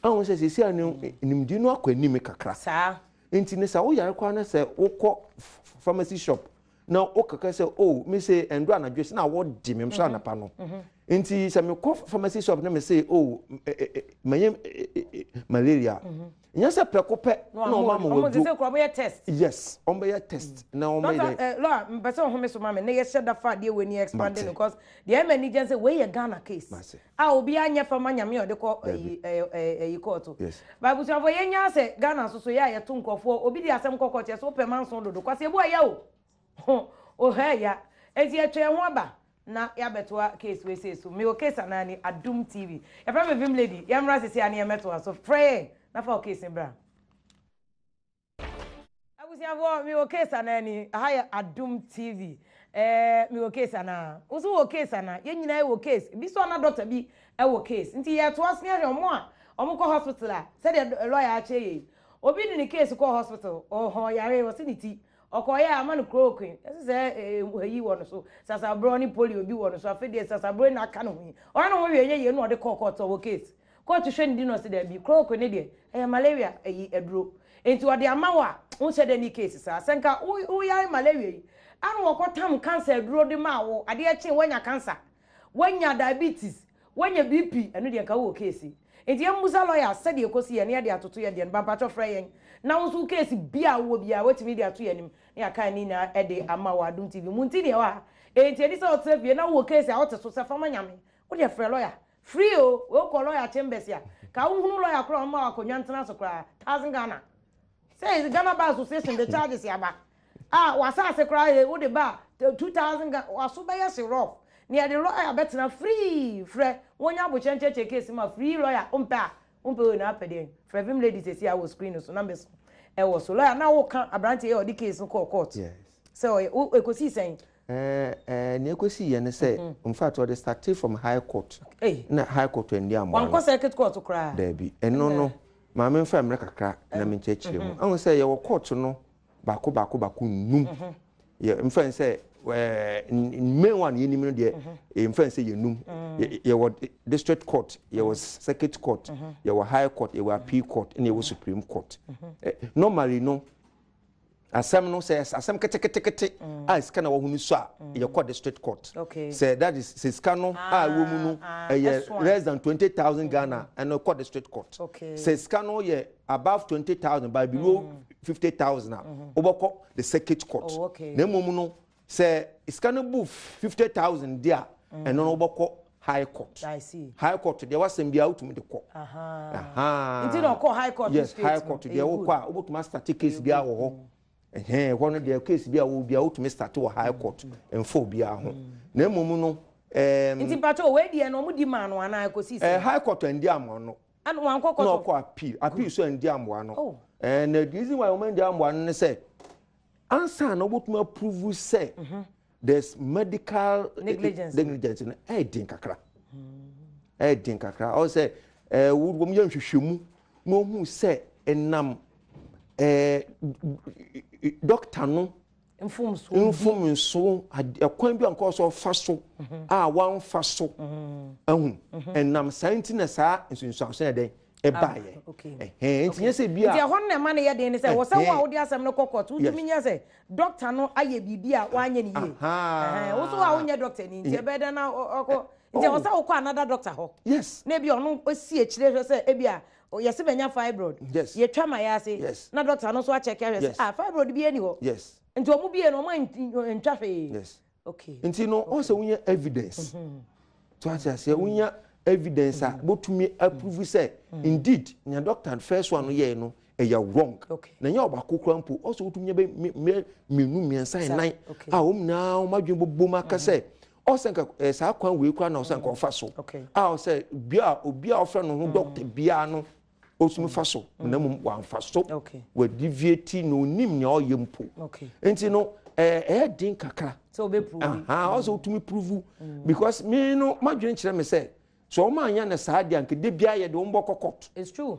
Ɛho sɛ sisi ano nimdeɛ no akɔ anim kakra. Nti no sɛ woyare koraa na sɛ wokɔ pharmacy shop na wokaka sɛ oh me se ɛndɔ anadwo sɛ na wɔde me nso anapa no nti sɛ mekɔ pharmacy shop na me se oh manyɛ malaria nyɛ sɛ prɛko pɛ na ɔma ma waduro. Yes, wɔn bɛyɛ test na wɔn bɛyɛ dɛ. Lɔa mpɛ sɛ ɔhome so ma me na yɛhyɛ da fa adeɛ wei ni expand no because deɛ ɛma ani gye sɛ wei yɛ Ghana case. A obiara nyɛ fa ma Nyame a ɔde kɔ ayi ɛyi kɔɔto. Ba abusuafoɔ yɛn nyaa sɛ Ghana nso so yɛ a yɛto nkorɔfoɔ obi de asɛm kɔ kɔɔto yɛsɛ wopɛ manso dodo Kwasi ebu ɛya o o hɛ ya enti yɛtwa yɛn ho aba na yɛabɛtoa case wei sei so mewɔ case anaa ni Adum TV yɛfrɛ me Vim Lady yɛmmra sisi a ne yɛmmɛtoa so frɛ yɛn na fa wo case no bra. Abusuafoɔ me wɔ case anaa ni? Aha yɛ Adom TV. Ɛɛ me wɔ case anaa? Wo nso wɔ case anaa? Yɛn nyinaa wɔ case. Bi so ana doctor bi wɔ case. Nti yɛtoa so yɛhwɛ wɔn a wɔn kɔ hospital a sɛdeɛ lawyer akyerɛ yɛn yi. Obi de ne case kɔɔ hospital, ɔhɔ yare, ɔse ne ti. Ɔkɔɔyɛ a ama no chloroquine. Ɛsɛ sɛ ɛyi wɔ no so. Sasaborɔ ne polio bi wɔ no so. Afei deɛ sasaborɔ na aka ne ho yi. Ɔyɛ ne ho hwee nyɛ yie na ɔde kɔɔ court ɔwɔ case. Kɔɔto hwɛ ne di na ɔse daabi, chloroquine ne deɛ ɛyɛ malaria ayi aduro nti ɔde ama wo a wonhyɛ da nni case saa. Sɛ nka wo yare malaria yi ana wɔkɔ tam cancer aduro de maa wo adeɛ kyee woanya cancer, woanya diabetes, woanya BP ɛno deɛ nka wowɔ case. Nti yɛmmusa lawyer sɛdeɛ ɛkɔsi yɛ na yɛde atoto yɛ deɛ no ba mpakyɛw frɛ yɛn na wo nso wo case biara a wowɔ biara woatumi de ato yɛn anim na yɛaka ne nyinaa de ama wɔ Adom TV mu nti deɛ ɛwɔ ha enti ɛni sɛ wotena fie na wowɔ case a wote so sɛ fa ma Nyame wodeɛ frɛ lawyer Free o, wei wokɔ lawyer chambers a, ka wo hunu lawyer koraa ɔmma wo akonnwa ntena so koraa, thousand Ghana. Sɛ Ghana Bar Association de charges aba a, w'asase koraa yɛ wode ba a, 2000 Ghana, w'aso bɛyɛ hye rough. Na yɛde lawyer bɛtena free, frɛ, wɔnya abokyerɛ nkyerɛkyerɛ case ma free lawyer, wompɛ a, wompɛ wei na apɛ deɛn, frɛ Vim lady sɛsi a wɔ screen no so, numbers no ɛwɔ so. Lawyer, na woka aberanteɛ yi a ɔde case no kɔɔ court, sɛ ɔyɛ, wo, ɛkɔsii sɛn? Ɛɛ nea ekosi yɛ ne sɛ, in fact ɔde startee from high court. Na high court anni amoa no. Wankɔ circuit court koraa. Daabi. Ɛno no, ma memfa mmerɛ kakra na menkyerɛkyerɛ mu. Ahu sɛ yɛwɔ court no baako baako baako nnum. Yɛ mfa n sɛ ɛɛ main one yɛnim no deɛ mfa n sɛ yɛnum. Yɛwɔ district court, yɛwɔ circuit court, yɛwɔ high court, yɛwɔ appeal court, ɛna yɛwɔ supreme court. Normally no, Asɛm no sɛ asɛm ketekete a sika na wɔho no su a yɛkɔ district court. Sɛ that is sɛ sika no a ɛwɔ mu no ɛyɛ less than 20,000 Ghana ɛno kɔ district court. Sɛ sika no yɛ above 20,000 but below 50,000 a wobɛkɔ the circuit court. Na mmom no Sɛ sika no bu 50,000 di a, ɛno no wobɛkɔ high court. I see. High court deɛ wasɛm biara wotumi de kɔ. Aha. Nti na ɔkɔ high court yes, straight. High court deɛ wokɔ a wobɛtumi astate case biara wɔ hɔ. Ɛhɛn ɛhɔ no deɛ case biara wɔ biara wotumi starte wɔ high court. Ɛmfa obiara ho. Na mmom no. Nti mpakyɛ wei deɛ no ɔmo di maa no anaa ɛkɔsi sɛ? High court andi amoa no. Ɛna wankɔ court of. Na ɔkɔ appeal. Appeal so andi amoa no. Oh. And the reason why wɔn andi amoa no ne sɛ. Ansa na wobɛtumi approve sɛ there's medical negligence negligence no ɛyɛ den kakra ɛyɛ den kakra ɔwɔ sɛ ɛɛ wɔn yɛ nhwehwɛmu na wɔn hu sɛ ɛnam ɛɛ dɔkta no mfomso mfomso ɛkwan bi a nkɔɔ so ɔfa so a wɔnfa so ɛho ɛnam saa nti na saa nsunsuanso yɛ dɛn. Ɛbaeɛ. Ɛhɛn, nti nyɛ sɛ bi a. Nti ɛhɔ no na ɛma no yɛ den ne sɛ, wɔ sɛ wo a wode asɛm no kɔ court, wotumi nya sɛ doctor no ayɛ biribi a wanyɛ no yie. Ɛhɛn, wo nso a wonyɛ doctor ni, nti ɛbɛyɛ dɛn na ɔkɔ, nti ɛwɔ sɛ wokɔ another doctor hɔ. Na ebi ɔno si akyire hwɛ sɛ ebi a yɛse manya fibroid, yɛtwa ma yɛase, na doctor no nso akyɛke ahwɛ sɛ ah, fibroid biara nni hɔ. Nti wɔn bie no wɔn antwa hwee. Okay. Nti no ɔsɛ wonya evidence. To ate aseɛ wonya evidence a botumi approve sɛ indeed nea doctor first one no yɛɛ no ɛyɛ wrong. Na nyɛ ɔbaako kura mpo ɔsɛ wotumi nya bɛ mmienu mmiɛnsa nnan a wɔn nyinaa wɔn adwene bobom aka sɛ ɔsɛ nka ɛɛ saa kwan wei kura na ɔsɛ nka ɔfa so a ɔsɛ bia obi a ɔfrɛ no ho doctor biara no ɔtumi fa so na mmom wamfa so, wadeviati na onim nea ɔyɛ mpo. Nti no ɛyɛ den kakra ɔsɛ wotumi prove mm. because me no madwene kyerɛ me sɛ sɛ ɔma anya no saa deɛ anka da biara yɛde wɔn bɔkɔ court. It's true.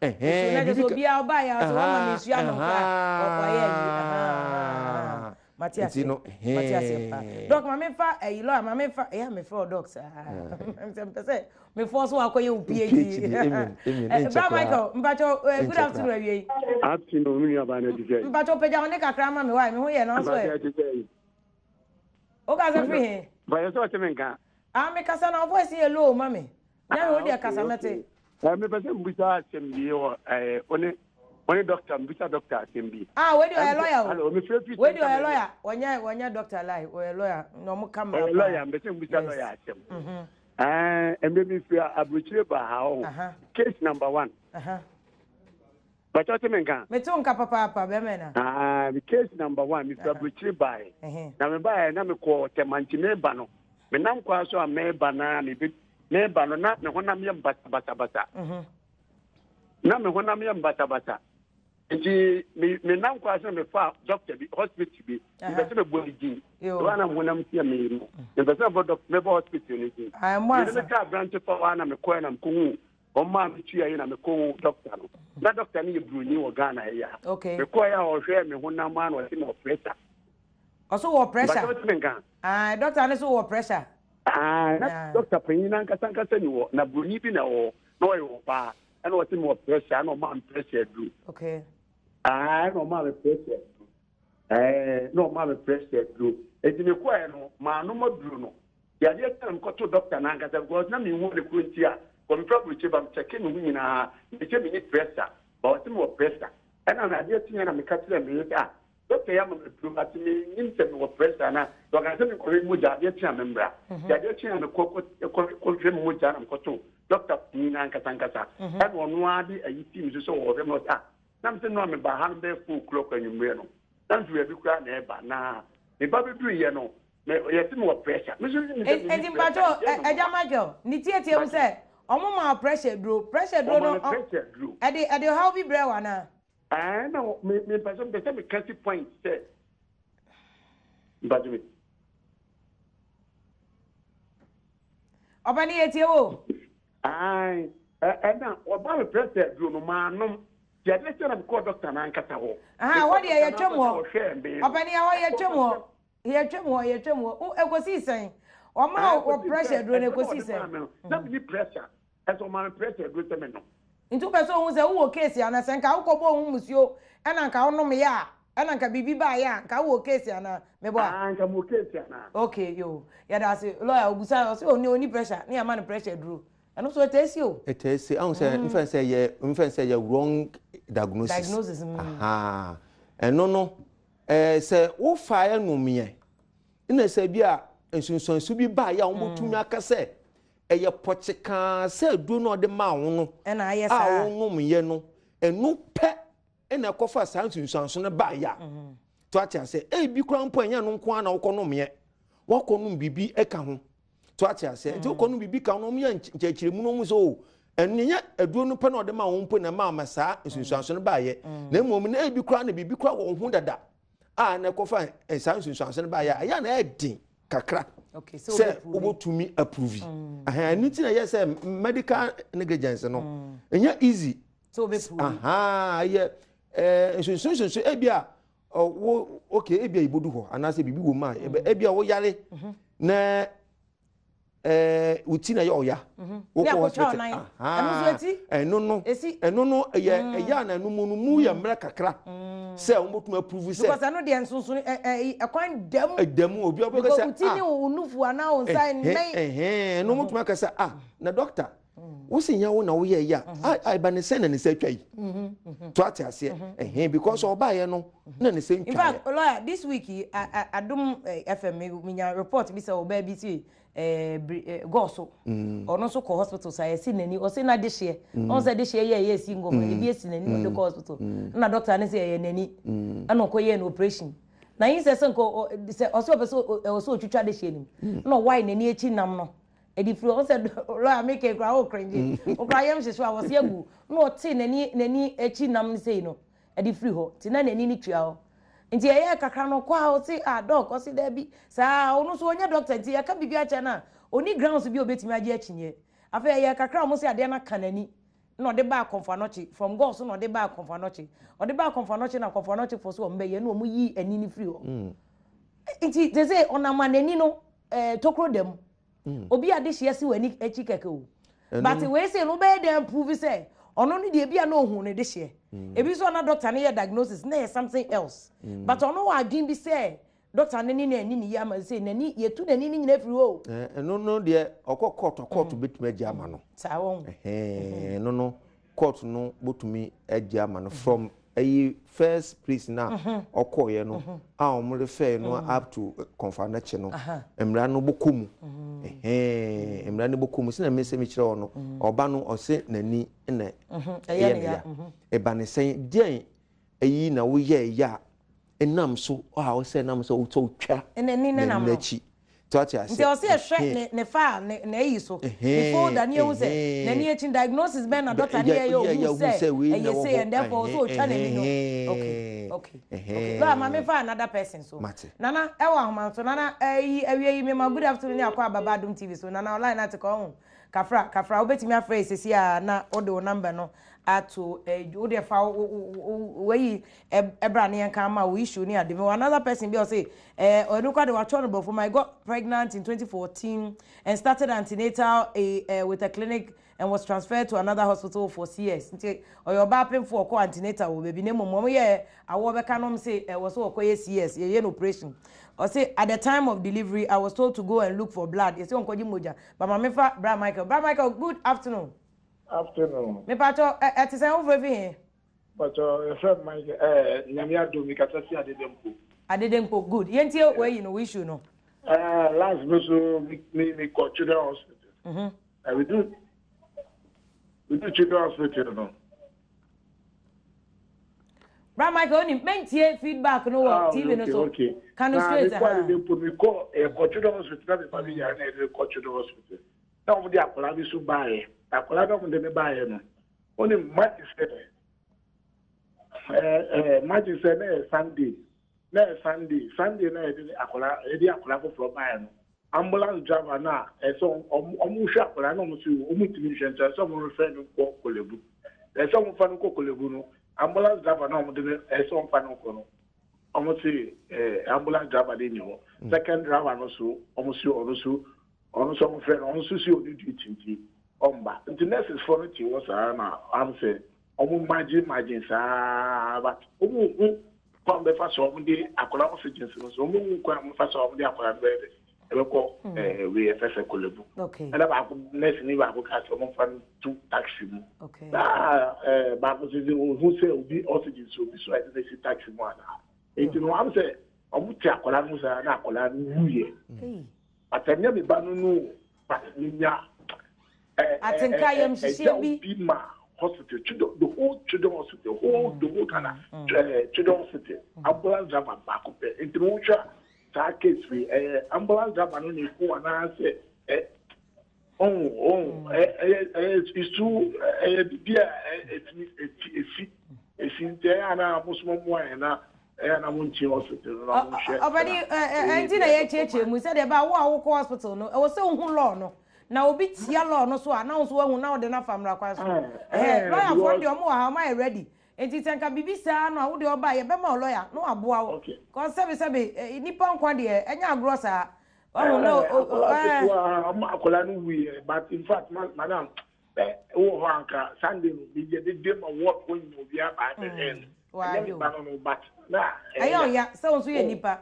Obiara ɔbaa yɛ ɔsɛ wɔn ma mi nsuo anom koraa ɔyɛ ayi. Mate aseɛ. No, mate aseɛ paa. Dɔk ma memfa ayi lɔya ma memfa ɛyɛ a mefrɛ wo dɔk saa. Sɛ mpɛ sɛ mefɔ so akɔyɛ wo PhD. Amen. Amen. Bra Michael, mpakyɛ good afternoon awie yi. Afternoon, me nua baa na ti sɛ. Mpakyɛ pagya wo ne kakra ma me wae me ho yɛ nanso ɛ. Wo kasa firi he? Mpakyɛ sɛ ɔte me nka. Ah me kasa na wo voice yɛ low ma me. Nyame wo deɛ kasa mɛte. Eh, mepɛ sɛ mbisa asɛm bi wɔ eh, one one doctor mbisa doctor asɛm bi. Ah, wei deɛ ɔyɛ lawyer o. Hello, mefrɛ fi Wei deɛ ɔyɛ lawyer, wɔnyɛ wɔnyɛ doctor lie, ɔyɛ lawyer na ɔmo ka mmara paa. Ɔyɛ lawyer, mpɛ sɛ mbisa lawyer asɛm. Mhm. Eh, mmerɛ bi firi aburokyire baa ha ɔho. Case number one. Bàtà ɔte mi nka. Mete wo nka papaapa bɛrima na. Ah, case number one, mefiri aburokyire baeɛ. Na me baeɛ na mekɔɔ Tɛmanti meba no, menam kwan so a meba na mebe meba no na me honam yɛ basabasabasa. Mhm. Na me honam yɛ basabasa. Nti me menam kwan so na mefa doctor bi hospital bi. Mepɛ sɛ mebɔ ne din. Ɛwɔ na me honam teɛ me no. Mepɛ sɛ mebɔ doctor mebɔ hospital no din. Mede me kaa aberante fa hɔ a na mekɔɛ na mekɔhu wɔn maa me tua yi na mekɔhu doctor no. Na doctor no yɛ buroni wɔ Ghana ha yi a. Mekɔɛ a ɔhwɛɛ me honam a na ɔse mewɔ pressure. Ɔso wɔ pressure. Bàtɛ ɔtí nka. Ah, doctor ne so wɔ pressure. Ah, na doctor panyin n'ankasa ankasa ni hɔ na buroni bi na ɛwɔ hɔ na ɔyɛ ɔbaa ɛna ɔsi mi wɔ pressure ɛna ɔmaa mi pressure aduro. Okay. Ah, ɛna ɔmaa mi pressure aduro. Ɛɛ, na ɔmaa mi pressure aduro. Eti mi kɔɛ no, maa nom aduro no. Yadeɛ kyɛ na mi kɔto doctor n'ankasa because na mi hu ade koro nti a, kɔ mi fura burokyire ba mi kyɛke mi ho nyinaa, mi sɛ mi ni pressure, ba ɔsi mi wɔ pressure. Ɛna na adeɛ kyeɛ na mi ka kyerɛ mi yere sɛ ah, Doctor yi ama me aduro but me nnim sɛ mewɔ pressure anaa. Nti ɔkaa sɛ menkɔhwɛ me mogya adeɛ kye a memmra. Nti adeɛ kye a mekɔ kɔ kɔhwɛ me mogya na mekɔto doctor panin no ankasa ankasa. Ɛna ɔno ara de ayi sii me so sɛ ɔhwɛ me ɔsɛ ah na me sɛ no a mebaa ha no bɛyɛ 4 o'clock anwummerɛ no na mfiri baabi koraa na ɛba na meba bɛduruiɛ no me yɛse mewɔ pressure. Me nso menim sɛ menni Nti pressure mpakyɛw nti ɛna Agya Michael ne tietie mu sɛ ɔmo ma wo pressure duro pressure duro Wɔma no me pressure duro. ɛde ɛde ɔhaw bi brɛ wo anaa? Ɛɛ na me me mpɛ sɛ mpɛ sɛ meka si point sɛ mpatwe me. Ɔbɛne yɛ tie wo. Ae ɛna ɔba me prɛsɛ aduro no maa nom ti adeɛ sɛ na mekɔɔ dɔkta no ankasa hɔ. Aha hɔ deɛ yɛtwam hɔ. Ɔbɛne ɛhɔ yɛtwam hɔ. Yɛtwam hɔ yɛtwam hɔ. Wo ɛkɔsii sɛn? Ɔma wɔ pressure aduro no ɛkɔsii sɛn? Na menni pressure. Ɛsɛ ɔma me pressure aduro sɛ me nom. Nti wopɛ sɛ ohu sɛ wowɔ case anaa? Sɛ nka wokɔ bɔɔ ho musuo ɛna nka wo nom yɛ a ɛna nka biribi baa yɛ a nka wowɔ case anaa? Mebɔ a? Aah nka mewɔ case anaa? Okay yoo yɛda ase lawyer obusa ɔse ɔni ɔni pressure ne yɛama no pressure aduro ɛno nso ɛtaa si o. Ɛtaa si ahu sɛ nfɛn sɛ yɛ nfɛn sɛ yɛ wrong diagnosis. Diagnosis mm. Ahaa ɛno no ɛɛ sɛ wofa ɛnom yɛ ɛna sɛ bi a nsunsuanso bi baa yɛ a wɔn bɛtumi aka sɛ Ɛyɛ pɔtsekaa sɛ aduro no a ɔde maa wo no a wonomyɛ no, ɛno pɛ na ɛkɔfa saa nsunsuanso no baeɛ a. Mhm. To ate aseɛ. Ebi koraa mpo ɛnyɛ no nko ara na wokɔnomyɛ. Woakɔnom biribi ka ho. To ate aseɛ. Nti mhm. wokɔnom biribi ka ho na wɔyɛ nkyerɛkyerɛmu no wɔn sɛ o oh, ɛno nyɛ aduro no pɛ na ɔde maa wo mpo na ɛmaa ma saa nsunsuanso no baeɛ. Mhm. Na mmom na ebi koraa na biribi koraa wɔ wo ho dada a na ɛkɔfa saa nsunsuanso no baeɛ a ɛyɛ na ɛyɛ den kakra sɛ wobɛtumi aprovi mm. ɛno nti na ɛyɛ sɛ medical negligence no mm. ɛnyɛ easy ɛyɛ nsunsuansunsu ebi a wo okay ebi a yɛbɛdu hɔ anaasɛ biribi wɔ mu a mm. ebi a woyare mhm. na. Ɛɛ wo ti na ɛyɛ ɔya. Mhm. Wokɔ hospital. Ɛno no ɛno no ɛyɛ mm. ɛyɛ ana ɛno mu no mu yɛ mm. mmerɛ kakra mm. sɛ wɔn bɛtumi approve sɛ. Because ɛno deɛ nsonson ɛ ɛ ɛkwan dɛm. Ɛdɛm obi ɔbɛka sɛ ah. Because wo ti ne wo nufu anaa wo nsa nnɛn. Ɛhɛn ɛno wɔn tumi aka sɛ ah na doctor wosi nya wo na woyɛ yɛ a a ɛba ne sɛn na ne nsa atwa yi to ate aseɛ ɛhɛn because ɔbaayɛ no na ne nsa ntwa In fact, lawyer, this week Adom FM minya report bi sɛ ɔbaa bi si eh, gɔɔ so. Mm. Ɔno nso kɔ hospital sa yɛsi n'ani ɔsi na dehyeɛ. Mm. Ɔn sɛ dehyeɛ yɛ ɛyɛ esi nkɔfo mm. ebi esi n'ani ɔde kɔ hospital. Na doctor ne sɛ ɛyɛ n'ani. Ɛna ɔkɔ yɛ no operation. Na yi sɛ sɛ nka sɛ ɔsɛ ɔpɛ sɛ ɛwɔ sɛ ɔtwitwa dehyeɛ nim. Na ɔwae n'ani akyi nam no. Ɛde firi ɔn sɛ lawyer me kɛ kura o cringe. Okura yam hyehye a wɔsi agu. Na ɔte n'ani n'ani akyi nam no sei no. Ɛde firi hɔ. Nti na n'ani no tua hɔ. Nti ɛyɛɛ kakra no ɔkɔ a ɔse ah doc ɔse daabi saa ɔno nso ɔnyɛ doctor nti yɛka biribi akyerɛ no a ɔnni grounds bi a ɔbɛtumi agye akyinnyeɛ. Afei ɛyɛɛ kakra a wɔse adeɛ no aka n'ani na ɔde baa Komfo Anokye, from Gɔɔ so na ɔde baa Komfo Anokye. Ɔde baa Komfo Anokye na Komfo Anokye foɔ so wɔn bɛyɛ na wɔn yii ani no firi hɔ. Nti te sɛ ɔnam a n'ani no eh, tokuro da mu. Obi a dehyeɛ si w'ani akyi kɛkɛ o. But wei sei no wobɛyɛ dɛn prove sɛ ɔno no deɛ ebi a na ohun ne dehyeɛ. Ebi nso a na doctor no yɛ diagnosis na ɛyɛ something else. But ɔno wɔ adwene bi sɛ doctor no ne no anni ne yie ama sei n'ani yɛtu n'ani no nyinaa firi hɔ o. Ɛno no deɛ ɔkɔ court a court bɛtumi agye ama no. Saa wɔn. Ɛno no court no bɛtumi agye ama no from ɛyi first place no a ɔkɔɔeɛ no a wɔn refɛɛ no up to kɔnfa no akyi no mmara no bɔkɔ mu ɛhɛn mmara no bɔkɔ mu sɛnea mi sɛ mi kyerɛ wɔn no ɔba no ɔse n'ani na ɛyɛ ne ya ɛba ne sɛn deɛn ɛyi na woyɛ ɛyɛ a ɛnam so a ɔsɛ ɛnam so wotɔ wotwa n'ani n'akyi So ate aseɛ? Nti ɔsɛ yɛhwɛ ne ne file ne n'ayi so ne folder ne yɛhu sɛ n'ani akyi diagnosis bɛn na doctor ne yɛyɛ ohu sɛ ɛyɛ sei and therefore ɔsɛ otwa n'ani no. Okay okay okay lawyer ma me fa another person so. Mate. Nana ɛwɔ ahoma so Nana ɛyi awia yi mema good afternoon ne akɔ aba ba Adom TV so Nana ɔline no ate ka ɔho Kafra kafra wobɛtumi afrɛ yɛ sɛsi a na wode wo number no ato wo deɛ fa wo wayi Ɛbra ne yɛnka ama wo issue ne ade. Mewɔ another person bi a ɔse eh, ɔno koraa de watwerɛ no borɔfo mu, I got pregnant in 2014 and started antenatal eh, eh, with a clinic and was transferred to another hospital for CS. Nti ɔyɛ ɔbaa pemfo ɔkɔ antenatal wɔ baabi na mmom wɔn yɛ awoɔ bɛka no wɔn se ɛwɔ sɛ ɔkɔyɛ CS, yɛyɛ no operation. Ɔse at the time of delivery I was told to go and look for blood, yɛse ɔnkɔgye mogya. But ma memfa Bra Michael. Bra Michael, good afternoon. Afternoon. Mepakyɛw, ɛte sɛn wofrɛ fi he? Mpakyɛw yɛfrɛ me Michael ɛɛ Nyame adom me kasa fi Adedenkpo. Adedenkpo good yɛntie wayi no wo issue no. Ɛɛ last me so me me me kɔ children hospital. Mm -hmm. Uh, we do we do children hospital no. Bra Michael onim mentie feedback no wɔ ah, TV no so. Okay. Ka no straight ha. Na me kɔ Adedenkpo me kɔ ɛkɔ children hospital na me ba bi yare na yɛde kɔ children hospital. Na wɔn de akwadaa bi so baayɛ. Akwadaa na wɔn de ne baayɛ no. Wonim, magye sɛ, ɛɛ ɛɛ magye sɛ na yɛ Sunday, na yɛ Sunday, Sunday na yɛde akwadaa yɛde akwadaa foforɔ baeɛ no, ambulance driver no a ɛsɛ wɔn wɔn hwɛ akwadaa no wɔn si wɔn ntumi nhwɛ nti ɛsɛ wɔn refer no nkɔ Korle-Bu, ɛsɛ wɔn fa no nkɔ Korle-Bu no, ambulance driver no a wɔn de no ɛsɛ wɔn fa no nkɔ no, wɔn si ɛɛ ambulance driver no nni hɔ, second driver no so wɔn si ɔno so Ɔno nso ɔmo frɛ no, ɔno nso si ɔni duty nti ɔmba. Nti nurses foɔ no te hɔ saa na am sɛ ɔmo imagine imagine saa but ɔmo nhu kwan bɛfa so a ɔmo de akwadaa oxygen no so ɔmo nhu kwan bɛfa so a ɔmo de akwadaa no bɛyɛ dɛ ɛbɛkɔ ɛɛ wei ɛfɛ sɛ Korle Bu. Ɛna baako nurse ni baako kaa sɛ ɔmo nfa no to taxi mu. Na ɛɛ baako nso sɛ ohu sɛ obi oxygen si obi so a ɛde no si taxi mu anaa. Nti no am sɛ ɔmo te akwadaa no ho saa na akwadaa no wuiɛ. But ɛnyɛ me ba no no o, but menya Atenka ayamhyehyeɛ bi. Ɛgyaw bi ma hospital, children, the whole children hospital, whole the whole Ghana, children hospital, ambulance driver baako pɛ. Nti no wohwɛ a saa case wei ɛyɛ ambulance driver no na eku anaasɛ ɛ ɔn ɔn ɛyɛ ɛyɛ it's too ɛyɛ bibi a ɛtumi esi esi esi nti ɛyɛ anaa mo so mo mmoa yɛn na. Ɛyɛ na mo nkye hospital no na mo nhwɛ. Ɔpɛni ɛnti na yɛkyerɛkyerɛ mu sɛdeɛ ɛbɛa wo a wokɔ hospital no ɛwɔ sɛ wohu law no na obi tia law no so a na wo nso woahu na wode no afa mmara kwan so. Ɛhɛn lawyer foɔ no deɛ ɔmo wɔ ha ɔmo ayɛ ready nti sɛ nka biribi saa no a wo deɛ ɔba a yɛbɛma wo lawyer na waboa wo cause sɛbe sɛbe nnipa nkwa deɛ ɛnyɛ agorɔ saa. Ɔho na o akwadaa ketewa ɔmo akwadaa no wuiɛ but in fact madam ɛ wɔ hɔ anka Sunday no mi yɛ dede ma ward hɔ nyina obiara ba abɛhwɛ no. Ɛnyɛ me ba no no but na ɛyɛ ɔya sɛ wo nso yɛ nipa.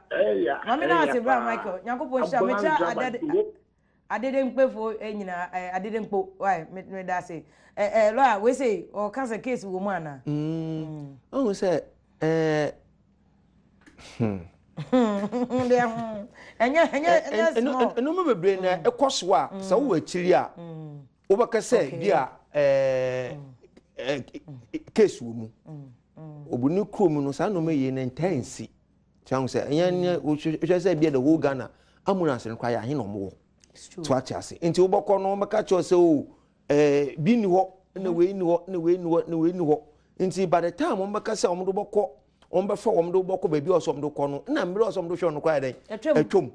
Maame na ase bra Michael Nyankopɔn nhyira mekyɛ adade adede mkpefo nyina adede mkpo why me da ase eh eh lawyer we say ɔka sɛ case wɔ mu ana. Mm. Ɔhu sɛ eh hmm. Deɛ hmm ɛnyɛ ɛnyɛ ɛnyɛ small. Nneɛma bebree na ɛkɔ so a sɛ wowɔ akyiri a wobɛka sɛ bi a ɛɛ case wɔ mu. Obu ne kurom no saa nneɛma yie no ntaa nsi. Tí a sɛ ɛnyɛ nyɛ wohwɛ sɛ bi a the whole Ghana ambulance no koraa yɛ ahe na wɔn wɔ. Tí wate ase nti wobɛkɔ no wɔbɛka kyerɛ sɛ o ɛɛ bi ni hɔ na wei ni hɔ na wei ni hɔ na wei ni hɔ nti by the time wɔn bɛka sɛ wɔn de bɛkɔ wɔn bɛfa wɔn de bɛkɔ baabi a ɔsɛ wɔn de kɔ no na mmerɛ ɔsɛ wɔn de hwɛ wɔn koraa yɛ dɛn atwam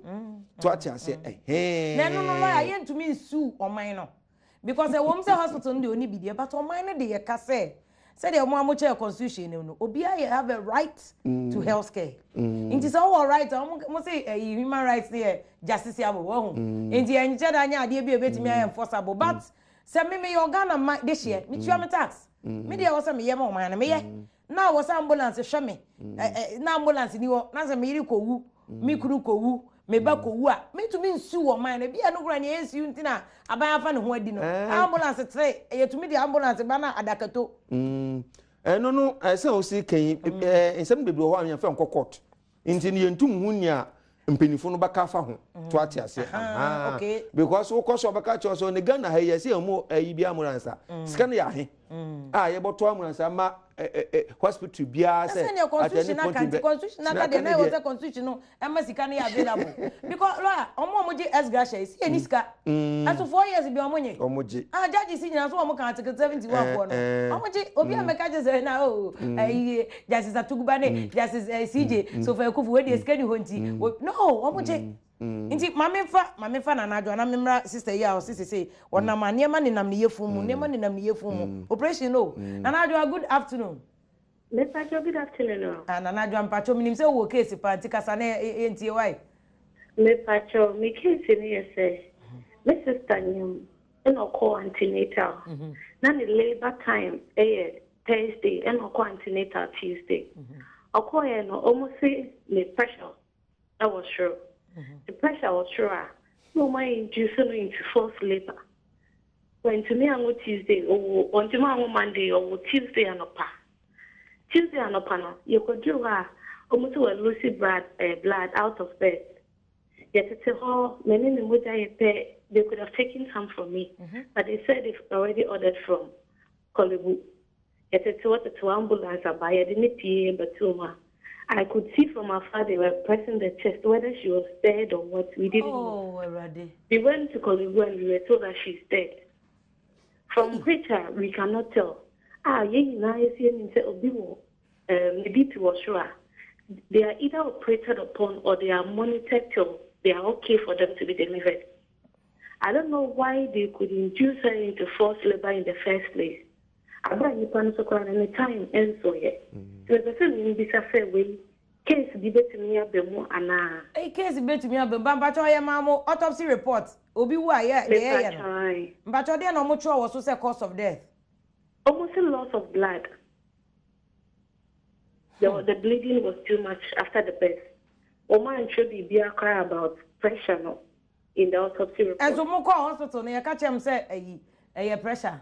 tí wate ase ɛhɛn. Na ɛno no lɔya yɛntumi nsu ɔman no. Because ɛwom sɛ hospital no deɛ ɔni bi deɛ but ɔman no de yɛka sɛ sɛdeɛ ɔmo a mo kyɛɛ constitution no no obiara yɛ have a right mm. to health care mm. nti sɛ ɔwɔ right a ɔmo mo se ɛyi human rights no yɛ justiciable wɔho mm. nti ɛnkyɛ da nyɛ adeɛ bi a ebetumi ayɛ enforceable but sɛ me meyɛ Ghana ma de hyeɛ metua me tax me deɛ ɛwɔ sɛ meyɛ ma ɔman no meyɛ Na wɔ sɛ ambulance hwɛ me na ambulance ni hɔ na sɛ me yere kɔwu me kunu kɔwu me ba kɔwu a mentumi nsiw ɔman no ebi a no kura nea ɛnsiw nti na aban afa ne ho adi no ambulance tere yɛtumi de ambulance ba na adakato. Ɛno no ɛsɛ osi kan yi nsɛm bebree wɔ hɔ a yɛmfa nkɔ court Nti no yɛntum hu nea mpanyinfo no bɛka afa ho. To ate aseɛ. Ahaa. Okay. Because wokɔ so ɔbɛka kyerɛ sɛ ne Ghana ha yi yɛsɛ yɛn mu ayi bi ambulance a. Sika no yɛ ahe. A yɛbɔtɔ ambulance ama hospital biara sɛ. Ɛsɛ nea constitution aka nti constitution aka deɛ na ɛwɔ sɛ constitution no ɛma sika no yɛ available. Because lawyer ɔmo a ɔmo gye ex gratia yi si yɛ ni sika. Ɛso 4 years bi ɔmo nye. Ɔmo gye. Ah judges nyinaa so ɔmo ka article 71 foɔ no. Ɔmo gye obi a mɛka kyerɛ sɛ na oh ɛyi Justice Atuguba ne Justice CJ Sofa Akuffo wei deɛ sika ni hɔ nti no wɔn gye nti maame nfa maame nfa Nana Adwoa na memmra sister yi a ɔse sese ɔnam a nneɛma nenam ne yefun mu nneɛma nenam ne yefun mu operation no Nana Adwoa good afternoon. Mepacho good afternoon o. Ah Nana Adwoa mpacho menim sɛ wowɔ case paa nti kasa na yɛntie wai. Mepacho me case no yɛ sɛ me sister nyem ɛna ɔkɔɔ antenatal na ne labour time yɛ Thursday ɛna ɔkɔ antenatal Tuesday. Ɔkɔɔeɛ no ɔmo se ne pressure ɛwɔ soro. Ne pressure wɔ soro a na ɔmo a induce no into forced labour. Wantumi anwo Tuesday, ɔwoo wantumi anwo Monday, ɔwoo Tuesday anɔpa. Tuesday anɔpa no yɛkɔduru hɔ a ɔmo se wa lose blood, eh, blood out of birth. Yɛtete hɔ, me ne me mogya yɛ pɛ, they could have taken some from me, but they said they've already ordered from Korle Bu. Yɛtete hɔ tete hɔ, ambulance aba, yɛde no pue bɛtoo mu a, I could see from afar they were pressing the chest, whether she was dead or what, we didn't know. Oh, Awurade. We went to Korle Bu and we were told that she's dead. From which a, we cannot tell. A yɛn nyinaa yɛsi yɛnim sɛ obi wɔ um, ne BP wɔ soro a, they are either operated upon or they are monitored till they are okay for them to be delivered. I don't know why they could induce her into forced labour in the first place. Aber a nyimpa no so koraa no ne time nnsooɛ. Ntsi mepɛ sɛ mibisa sɛ wei case bi betumi aba mu anaa? Eyi case betumi aba mu. Ba mpakyɛw yɛ maa mo autopsy report obi wu a yɛ deɛ yɛyɛ no. Mepakyɛw ae. Mpakyɛw deɛ na ɔmo twerɛ wɔ so sɛ cause of death? Ɔmo se loss of blood. The the bleeding was too much after the birth. Ɔmo antwerɛ biribiara koraa about pressure no. in the autopsy report. Ɛnso mo kɔɔ hospital no yɛka kyerɛ mo sɛ ɛyi ɛyɛ pressure.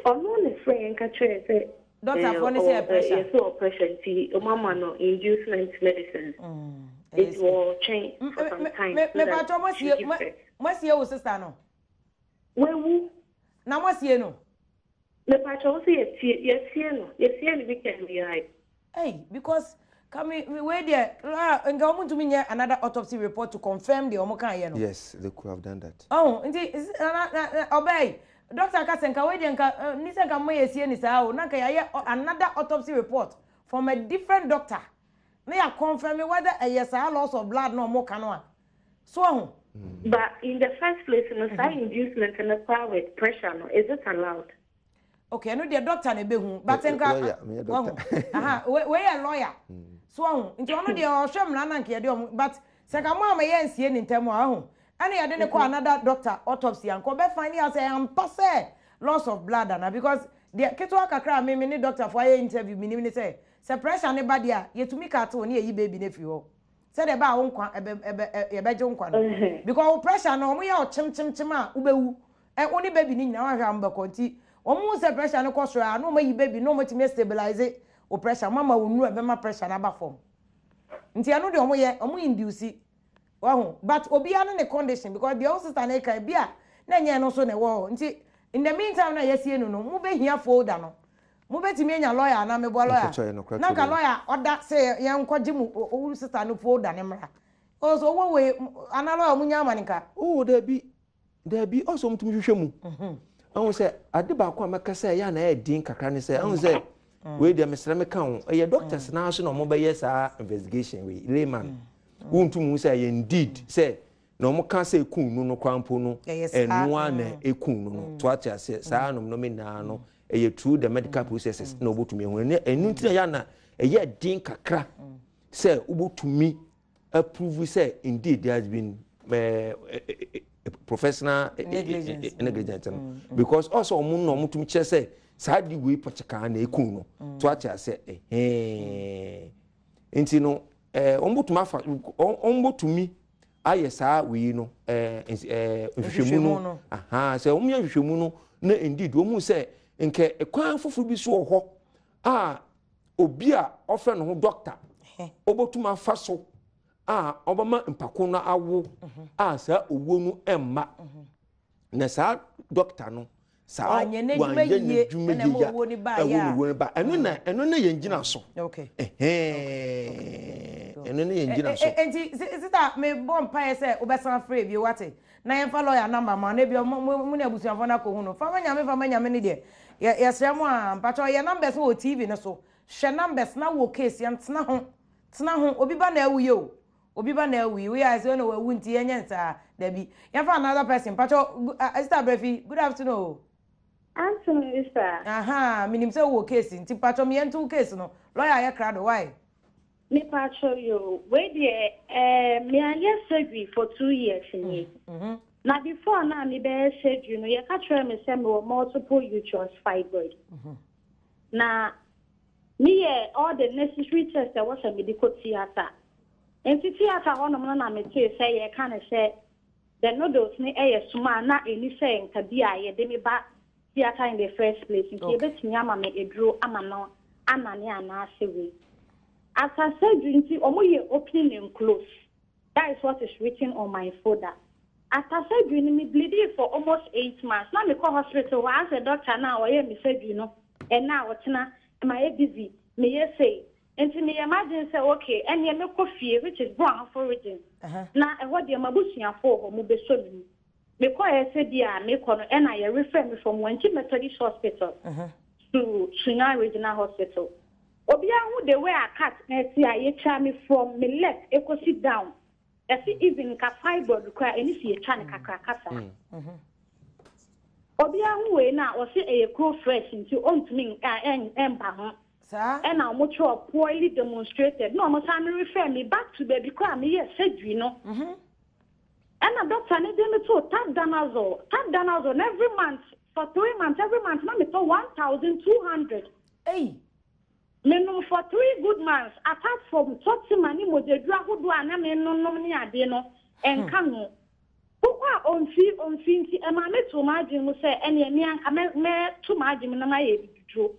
Ɔno na ɛfrɛ yɛn ka kyerɛ yɛn sɛ. Doctor foɔ no sɛ ɛyɛ pressure. Yɛsɛ ɔwɔ pressure nti ɔmo ama no inducement medicines. Nti ɔɔtwɛn for some time so that she give birth. Mo asie wo sister no? Wawu. Na mo asie no? Mepakyɛ wo sɛ yɛtie yɛsie no yɛsie no weekend yi ara yi. Ei because ka me me wei deɛ ah nka wɔn ntumi nyɛ another autopsy report to confirm deɛ wɔn kan yɛ no. Yes they could have done that. Ɔho nti na na na ɔbaa yi doctor ka sɛ nka wei deɛ nka eh, ni sɛ nka mo yɛsie ne saa o na nka yɛayɛ another autopsy report from a different doctor na yɛ confirm whether ɛyɛ saa loss of blood na wɔn ka no a so ɔho. But in the first place no saa inducement no koraa with pressure no is it allowed? Okay ɛno deɛ doctor na ɛbɛhu but nka lawyer meyɛ wahu doctor aha wei yɛ lawyer so wahu nti ɔno deɛ ɔhwɛ mmara na nka yɛde ɔmo but. Sɛ nka mo amma yɛansie no ntɛm a, wahu, ɛna yɛde no kɔ another doctor autopsy a, nka ɔbɛ find out sɛ ɛyɛ ampa sɛ loss of blood anaa because deɛ ketewa kakra a me me ne doctor foɔ ayɛ interview menim ne sɛ, sɛ pressure no ba deɛ a, yɛtumi cut wo na yɛyi baby no afiri hɔ sɛdeɛ ɛbɛyɛ a wo nkwa ɛbɛ ɛbɛ yɛbɛgye wo nkwa no because wo pressure no wɔyɛ wo kyem kyem kyem a wobɛwu ɛ wo ne baby no nyinaa woanhwɛ a mobɛkɔ nti wɔn hu sɛ pressure no kɔ soro a na wɔn ayi baby no na wɔn atumi astabilize wo pressure wɔn ama wo nnuro a ɛbɛma pressure no aba fam. Nti ɛno deɛ ɔmo yɛ, ɔmo induce, wahu, but obiara ne ne condition because deɛ wo sister no reka ebi a na ɛnyɛ ɛno nso na ɛwɔ hɔ nti in the meantime na yɛasie no no, mo bɛ hia folder no, mo bɛ tumi anya lawyer anaa meboa lawyer, Mpakyɛw, ɛyɛ nokorɛ na nka too. lawyer ɔda sɛ yɛn kɔ gye mo wo sister no folder no mmra, ɔwɔ sɛ ɔwɔ wei anaa lawyer ɔmo nya ama no nka. Oh dabi, Dabi, ɔsɛ wɔn tumi hwehwɛ mu. Ɛho sɛ ade baako a mɛka sɛ ɛyɛ a na ɛyɛ den kakra ne sɛ ɛho sɛ wei deɛ mesrɛ meka ho ɛyɛ doctors naa so na wɔn bɛyɛ saa investigation wei layman wontum hu sɛ ɛyɛ indeed sɛ na wɔn ka sɛ ekun no no koraa mpo no ɛnoa na ekun no no to ate aseɛ saa nom nom nyinaa no ɛyɛ through the medical processes na wɔbɛtumi ehu ɛno ɛno nti na ɛyɛ a na ɛyɛ den kakra sɛ wobɛtumi approve sɛ indeed there has been professional negligence negligence no mm, mm. because ɔsɛ ɔmo na ɔmo tumi kyerɛ sɛ saa di wei pɔkyɛkaa na ekun no mm. to ate asɛ ɛhɛn nti no ɛɛ wɔn bɛtumi afa wɔn bɛtumi ayɛ saa wei no ɛɛ ɛɛ nhwehwɛmu no ahan sɛ wɔn yɛ nhwehwɛmu no na indeed wɔn mu sɛ nkɛ kwan foforɔ bi so wɔ hɔ a obi a ɔfrɛ ne ho dɔkta ɔbɛtumi afa so a ɔbɛma mpako no awo mhm. a saa owuo no mma mhm. na saa dɔkta no saa wanyɛ n'adwuma yie ɛna ɛma owuo no ba yɛ a owuo no ba ɛno na mm. ɛno na yɛn gyina so ɛno na yɛn gyina so. nti sista mi bɔ mpaeɛ sɛ wobɛsan afrɛ ebio wate na yɛmfa lawyer number ma no ebia mo mo mo ne abusuafoɔ no akɔhu no fama nyame fama nyame no deɛ yɛ yɛsrɛ mo a mpakyɛw yɛ numbers no wɔ TV no so hwɛ numbers na wɔ case yɛn tena ho tena ho obi ba na awu yɛ o obi ba na awu yi woyɛ ayɛ sɛ na wawu nti yɛnyɛ nsaa dabi yɛmfa another person mpakyɛw sister Abrafi good afternoon o. Aunty Melissa. Ahaa menim sɛ wowɔ case nti mpakyɛw me yɛnto wo case no lawyer ayɛ krado why. Mepakyɛw yoo, wei deɛ ɛɛ me ayɛ surgery for 2 years nie. Na before na me bɛyɛ surgery no yɛka kyerɛɛ me sɛ mewɔ multiple uterus fibroid. Na me yɛ all the necessary test ɛwɔ sɛ mede kɔ theatre. Nti theatre hɔ nom no na me tee sɛ yɛka no sɛ the noodles no ɛyɛ soma a na ɛni sɛ nka bi a yɛde me ba theatre in the first place nti yɛbɛtumi ama me aduro ama no anane anaasɛ wei. After surgery nti ɔmo yɛ opening and close that is what is written on my folder. After surgery no me bleedii for almost 8 months na mekɔ hospital hɔ asɛ doctor no a ɔyɛɛ me surgery no ɛnɛ a ɔkyena mayɛ busy meyɛ sei nti meyɛ m'adwene sɛ okay ɛneɛ mɛkɔ fie, which is Brong region, na ɛhɔ deɛ m'abusuafoɔ wɔ hɔ mo bɛsɔ me mu. Mekɔɛ sɛ bi a mekɔ no ɛna yɛ refer me from Wenchi Methodist Hospital to Sunyani Regional Hospital. Obiara hu the way a cut na ɛte a yɛtwa me from me left ekosi down. Yɛsi even nka fibroid koraa ɛni si yɛtwa ne kakraka saa. Obiara hu wei na ɔsi ɛyɛ kuro fresh nti ɔntumi ɛmba ho. Saa. Ɛna ɔmo twerɛ poorly demonstrated na ɔmo san me refer me back to baabi koraa meyɛ surgery no. Ɛna doctor ne de me to tab danazol, tab danazol na every month for 3 months, every month na metɔ 1,200. Ei. Menom for 3 good months apart from tɔtima ne mogyaduru ahodoɔ a na menonom ne adeɛ no ɛnka ho. Wokɔ a ɔmfi ɔmfi nti ɛma me to m'adwene mu sɛ ɛneɛ me anka mɛto m'adwene mu na mayɛ bibiduro.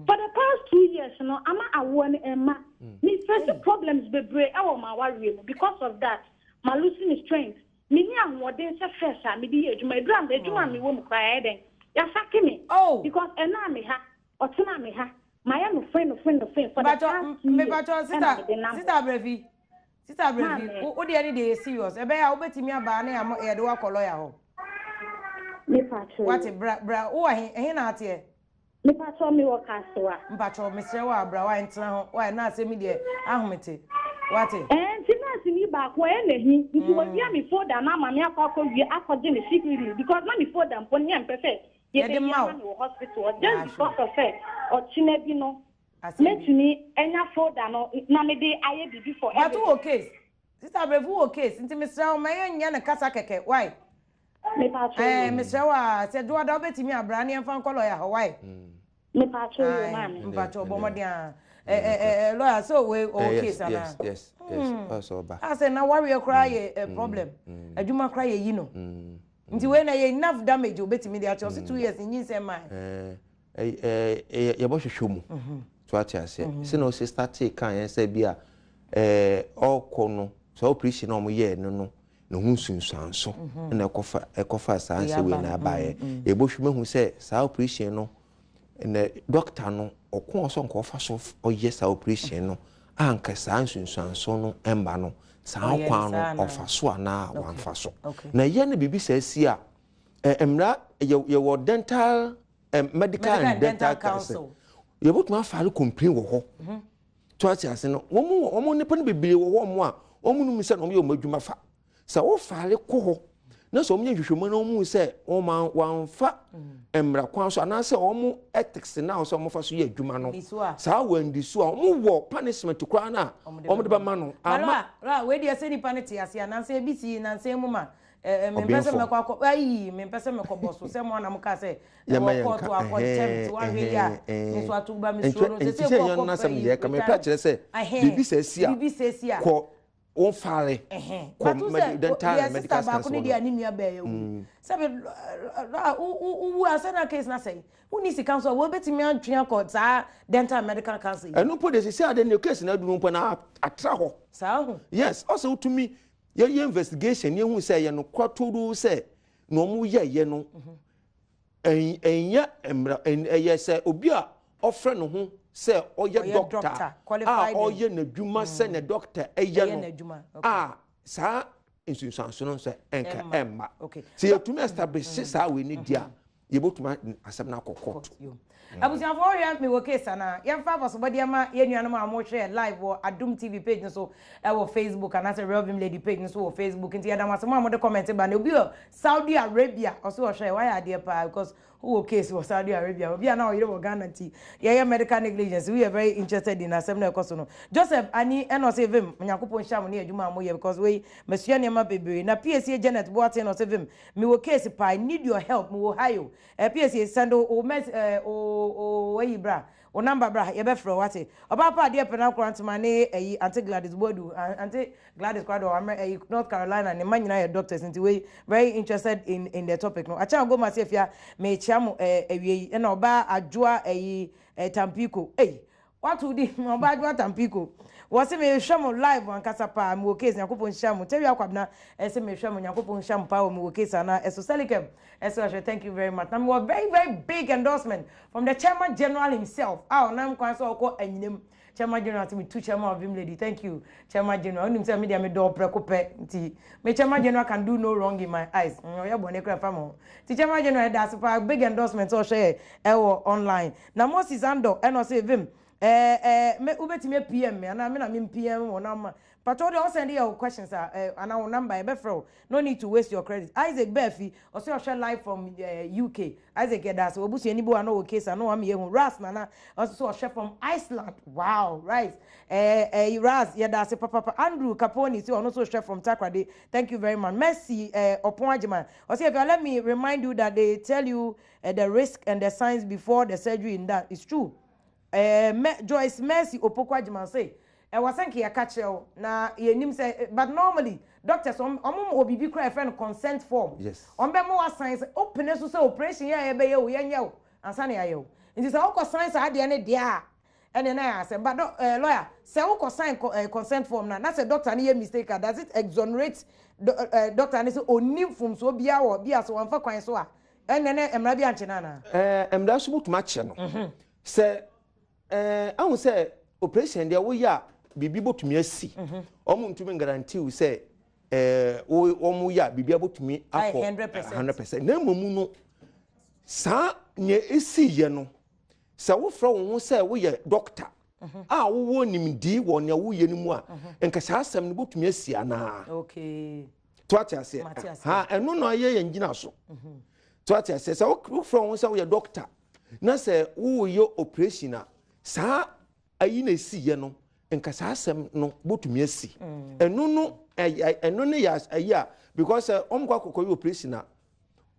For the past 2 years no ama awoɔ no ɛmma. Me face problems bebree ɛwɔ m'awareɛ mu because of that. Ma lose me strength. Menni ahoɔden sɛ first a mede yɛ adwuma. Aduru a adwuma a mewɔ mu koraa ɛyɛ dɛn? Yɛasake me. Because ɛna me ha, ɔtena me ha. Mayɛ no fen no fen no fen for the past 2 years. Mepakyɛw ɛna sister mede nam. Sister Abrafi, sister Abrafi, Maame. wo deɛ ne deɛ yɛ serious. Ɛbɛyɛ a wobɛtumi aba ne yɛama yɛde wo akɔ lawyer hɔ. Mepakyɛw. Wate, bra bra wowɔ he ɛhe na ateɛ? Mepakyɛw, mewɔ Kasoa. Mpakyɛw mesrɛ wo a bra wa ntena ho. Wa na asɛm yi deɛ ahomete. Wate. Ɛɛ nti nurse ni baako ɛyɛ n'ahi nti wawia me folder no ama me akɔ akɔwie akɔgye me secretly because na me folder mpo ne yɛmpɛ sɛ Yɛde yɛbɛyi ma ama wo. me wɔ hospital hɔ just Ahwɛ. because of sɛ ɔkyena bi no Asɛm bi. mɛtumi anya folder no na mede ayɛ biribi for But evidence. wowɔ case. Sister Abrefu wɔ case nti mesrɛ wo ma yɛn nyɛ no kasa kɛkɛ wai. Mepakyɛw Ɛɛ yoo. mesrɛ wo aa sɛ Dwoada wobɛtumi abra ne yɛmfa nkɔ lawyer hɔ wai. Mepakyɛw yoo Ae maame. mpakyɛw bɔ mmɔden aa ɛ ɛ ɛ lawyer sɛ wei ɔwɔ Yes, case anaa. yes, yes, yes. Ɔsɛ ɔba. A sɛ na wareɛ koraa yɛ ɛ problem. Adwuma koraa yɛ yi no. Nti wei na ɛyɛ enough damage obetumi de akyɛ ɔse 2 years nyinsɛn mae. Ɛɛ yɛbɛhwehwɛ mu. So ate aseɛ. Sɛ na ɔsɛ start kan yɛn sɛ bi a ɔkɔ no saa operation na wɔn yɛɛ no no ne ho nsunsuanso na ɛkɔfa saa nsɛ wei na abaeɛ. Yɛbɛhwɛ mu ahu sɛ saa operation no na doctor no ɔko a ɔsɔ nka ɔfa so ɔyɛ saa operation no a nka saa nsunsuanso no ɛmba no, saa kwan no ɔfa so anaa wamfa so. Na yɛ no biribi saa si a, mmara yɛwɔ dental medical and dental council, yɛbɛtumi afile complain wɔ hɔ. To ate ase no, wɔn nipa no bebree wɔ hɔ a wɔn num sɛ na wɔn yɛ wɔn adwuma fa. Sɛ wɔfile kɔ hɔ na sɛ wɔn yɛ nhwehwɛmu na wɔn mu sɛ wɔn wɔamfa mmara kwan so anaasɛ wɔn ethics na sɛ wɔn fa so yɛ adwuma no saa wɔn di so a, wɔn wɔ punishment koraa na wɔn de bɛma no. Ama ra wei deɛ, sɛ nipa no te ase anaasɛ ebi si nansa mu ma ɛɛ mempɛ sɛ mɛkɔ akɔ ayi, mempɛ sɛ mɛkɔ bɔ so sɛ mo anam ka sɛ ɛwɔ court a contempt wahwɛ yi a me nso ato ba me suro no sɛ sɛ kɔ kɔ yi retire. Kyerɛ sɛ biribi sɛ si a, biribi sɛ si a, kɔ wɔn file kɔ dental and medical sister baako ne deɛ, ne nua bɛɛ wu sɛbi wowu a, sɛ na case na sɛn, wonni sika nso a, wɔbɛtumi atwe akɔ saa dental and medical council yi. Ɛno mpo de, sisi ade ne case na aduru mpo na atra hɔ. Saa ho. Yes, ɔsɛ wotumi yɛyɛ investigation yɛhu sɛ yɛ no kora sɛ na wɔn yɛyɛ no ɛnyɛ mmara. Ɛyɛ sɛ obi a ɔfrɛ ne ho sɛ ɔyɛ doctor a ɔyɛ n'adwuma sɛ ne doctor ɛyɛ no a, saa nsunsuanso no nso ɛnka ɛmma. Sɛ yɛtumi establish saa wei ne di a, yɛbɛtumi asɛm no akɔ court. Abusuafoɔ, wohwɛ Mewɔ Case anaa, yɛmfa abɔsobɔdeɛ ma yɛn nuanom a wɔhwɛ live wɔ Adom TV page no so ɛwɔ Facebook anaasɛ Real Vim Lady page no so wɔ Facebook. Nti yɛda mo ase mo a mode comment ba. Na obi wɔ Saudi Arabia, ɔso ɔhwɛ, wayɛ adeɛ paa because wowɔ case wɔ Saudi Arabia, obi a na ɔyere wɔ Ghana, nti yɛyɛ medical negligence, we are very interested in asɛm na ɛkɔ so no. Joseph Ani ɛna ɔsɛ, "Vim, Onyankopɔn nhyira mo ne adwuma a moyɛ because wei masua nneɛma bebree." Na PAC Janet Boateng na ɔsɛ, "Vim, mewɔ case paa, I need your help, mewɔ Ohio." PAC, send o mess o ayi bra, o number bra, yɛbɛfrɛ wate. Ɔbaa pa adeɛ pɛ na akora ntoma ne ɛyi Aunty Gladys Boadu, Aunty Gladys kwado wɔ ɛyi North Carolina, ne mma nyinaa yɛ doctors, nti wei very interested in the topic no. Akyɛn agoma se afia mekyia mo ɛɛ awie yi. Ɛna ɔbaa Adwoa ɛyi Tampiko, ɛyi wato di, ɔbaa Adwoa Tampiko wɔsi mehwɛ mo live ankasa paa, mewɔ case, Nyankopɔn nhyira mo. Tɛwi Akwabena ɛsɛ mehwɛ mo, Nyankopɔn nhyira mo paa wɔ Mewɔ Case ana ɛso. Selikem ɛsɛ ɔhwɛ, thank you very much. Na mewɔ very very big endorsement from the chairman general himself a ɔnam kwan so ɔkɔ anyinam. Chairman general ti mi tu chairman of Vim Lady, thank you, chairman general. Onim sɛ mi deɛ mi dɔɔ prɛko pɛ, nti me chairman general can do no wrong in my eyes. Ɔyɛ bɔnne kura fa mo ti. Chairman general, ɛda ase paa, big endorsement sɛ ɔhwɛ yɛ ɛwɔ online. Na Moses Ando ɛna ɔsɛ, "Vim, ɛɛ ɛɛ me wobɛtumi PM me anaa me na me PM wɔ na patro deɛ ɔsɛn de yɛ wo questions a anaa wo number, yɛbɛfrɛ wo. No need to waste your credit." Isaac Bɛɛfi ɔsɛ ɔhwɛ live from UK. Isaac, yɛda ase. Obusuani bi wa na ɔwɔ case a na wama yɛhu. Ras Nana ɔsɛ so ɔhwɛ from Iceland. Wow, right, Ras, yɛda ase papapa. Andrew Caponi sɛ ɔno nso hwɛ from Takoradi, thank you very much. Mercy Ɔpɔn Agyeman ɔsɛ, "If let me remind you that they tell you the risk and the signs before the surgery in that it's true." Me, Joyce Mercy Opoku Agyeman say ɛwɔ sɛ nka yɛka kyerɛ wo na yɛnim sɛ, but normally doctors ɔmo wɔ biribi koraa yɛfrɛ no consent form. Ɔmo bɛma wa sign sɛ opene so sɛ operation yɛ a yɛbɛyɛ o, yɛnyɛ o ansa na yɛayɛ o. Nti sɛ wokɔ sign saa adeɛ no deɛ a, ɛne na yɛ asɛm. But lawyer, sɛ wokɔ sign consent form na sɛ doctor no yɛ mistake a, does it exonerate doctor no sɛ onni mfomsoɔ biara wɔ bi a sɛ wɔmfa kwan so a, ɛnɛ ne mmara bi ankye no anaa? Mmara so bɛtumi akyɛ no sɛ ahu sɛ operation deɛ woyɛ a, biribi bɛtumi asi. Ɔmo ntumi guarantee wo sɛ wɔn yɛ a, biribi abɛtumi akɔ 100%. Na mmom no, saa nea esi yɛ no, sɛ wofrɛ wo ho sɛ woyɛ doctor a wowɔ nimdii wɔ nea woyɛ no mu a, nka saa asɛm no bɛtumi asi anaa? To ate aseɛ ha, ɛno na ayɛ yɛn gyina so. To ate aseɛ sɛ wofrɛ wo ho sɛ woyɛ doctor na sɛ woyɛ operation a, saa ayi na esi yɛ no, nka saa asɛm no bɛtumi asi. Ɛno no. Ɛno ne yɛ ayi a because sɛ wɔn kɔ akɔkɔ yɛ operation a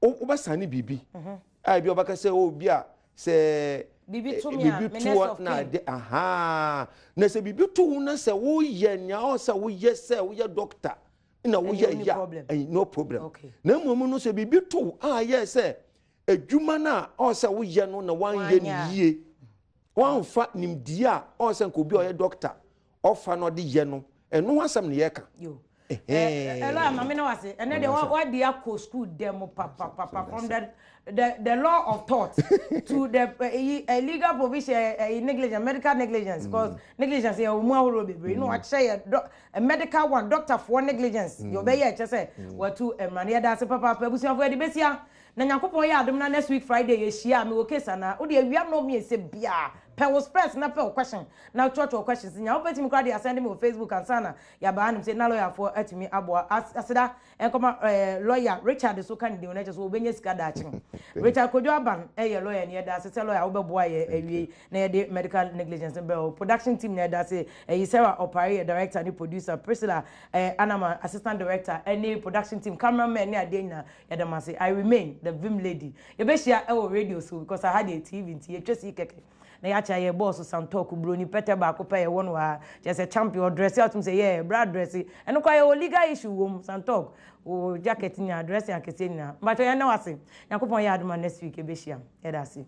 wobɛsan ne biribi mhm. a ebi ɔbɛka sɛ obi a sɛ biribi to me a me next of kin na aha na sɛ biribi to wo na sɛ woyɛ nea ɔwɔ sɛ woyɛ sɛ woyɛ doctor na woyɛ ya ɛyi no problem na mmom no sɛ biribi to wo a yɛ sɛ adwuma no a ɔwɔ sɛ woyɛ no na woanyɛ no yie woamfa nimdeɛ a ɔwɔ sɛ nka obi a ɔyɛ doctor ɔfa na ɔde yɛ no ɛno ho asɛm na yɛka. Ɛlɔ a maame na wase ɛnɛ deɛ wadi akɔ school dɛm papapapa from the the the law of thought to the uh, legal provision uh, negligence medical negligence because mm. negligence yɛ ɔmu ahorow bebree na wakyerɛ yɛ dɔ medical one doctor for negligence deɛ ɔbɛyɛ ɛkyɛ sɛ watu mmara no yɛda ase papaapa abusuafo yɛde besia Na Nyankopɔn yɛ adom na next week Friday yɛ hyia a mewɔ case anaa? Wode awia nnɔɔ mmiɛnsa biaa pɛ wo spɛs na pɛ wo question na kyerɛkyerɛ wo questions nyinaa wobɛtumi koraa de asɛnde me wɔ Facebook ansa na yɛaba hanom sei na lawyer foɔ atumi aboa aseda nkɔma eh, lawyer Richard so ka ne din ho na kyerɛ sɛ wɔbɛnya sika daakye Richard Kojo Aban ɛyɛ lawyer ni yɛda ase sɛ lawyer wobɛboa yɛ awie na yɛde medical negligence no brɛ wo production team na yɛda ase ɛyi Sarah Opare yɛ director ne producer Priscilla eh, Anama assistant director ɛne production team cameraman ne adeɛ nyinaa Yɛda mo ase. I remain the Vim lady. Yɛbɛhyia ɛwɔ radio so because aha deɛ TV nti yɛtwa sii kɛkɛ. Na yɛakyɛ yɛ bɔɔso Santɔk buroni pɛtɛ baako pɛ yɛwɔ no wɔ ha. Kyerɛ sɛ champion ɔdrɛse atom sɛ yɛɛ bra drɛse. Ɛno koraa yɛwɔ legal issue wɔ mu Santɔk wo jacket nyinaa dressing akɛseɛ nyinaa. Mpakyɛ yɛn da wo ase. Nyankopɔn yɛ adom a next week yɛbɛhyia. Yɛda ase.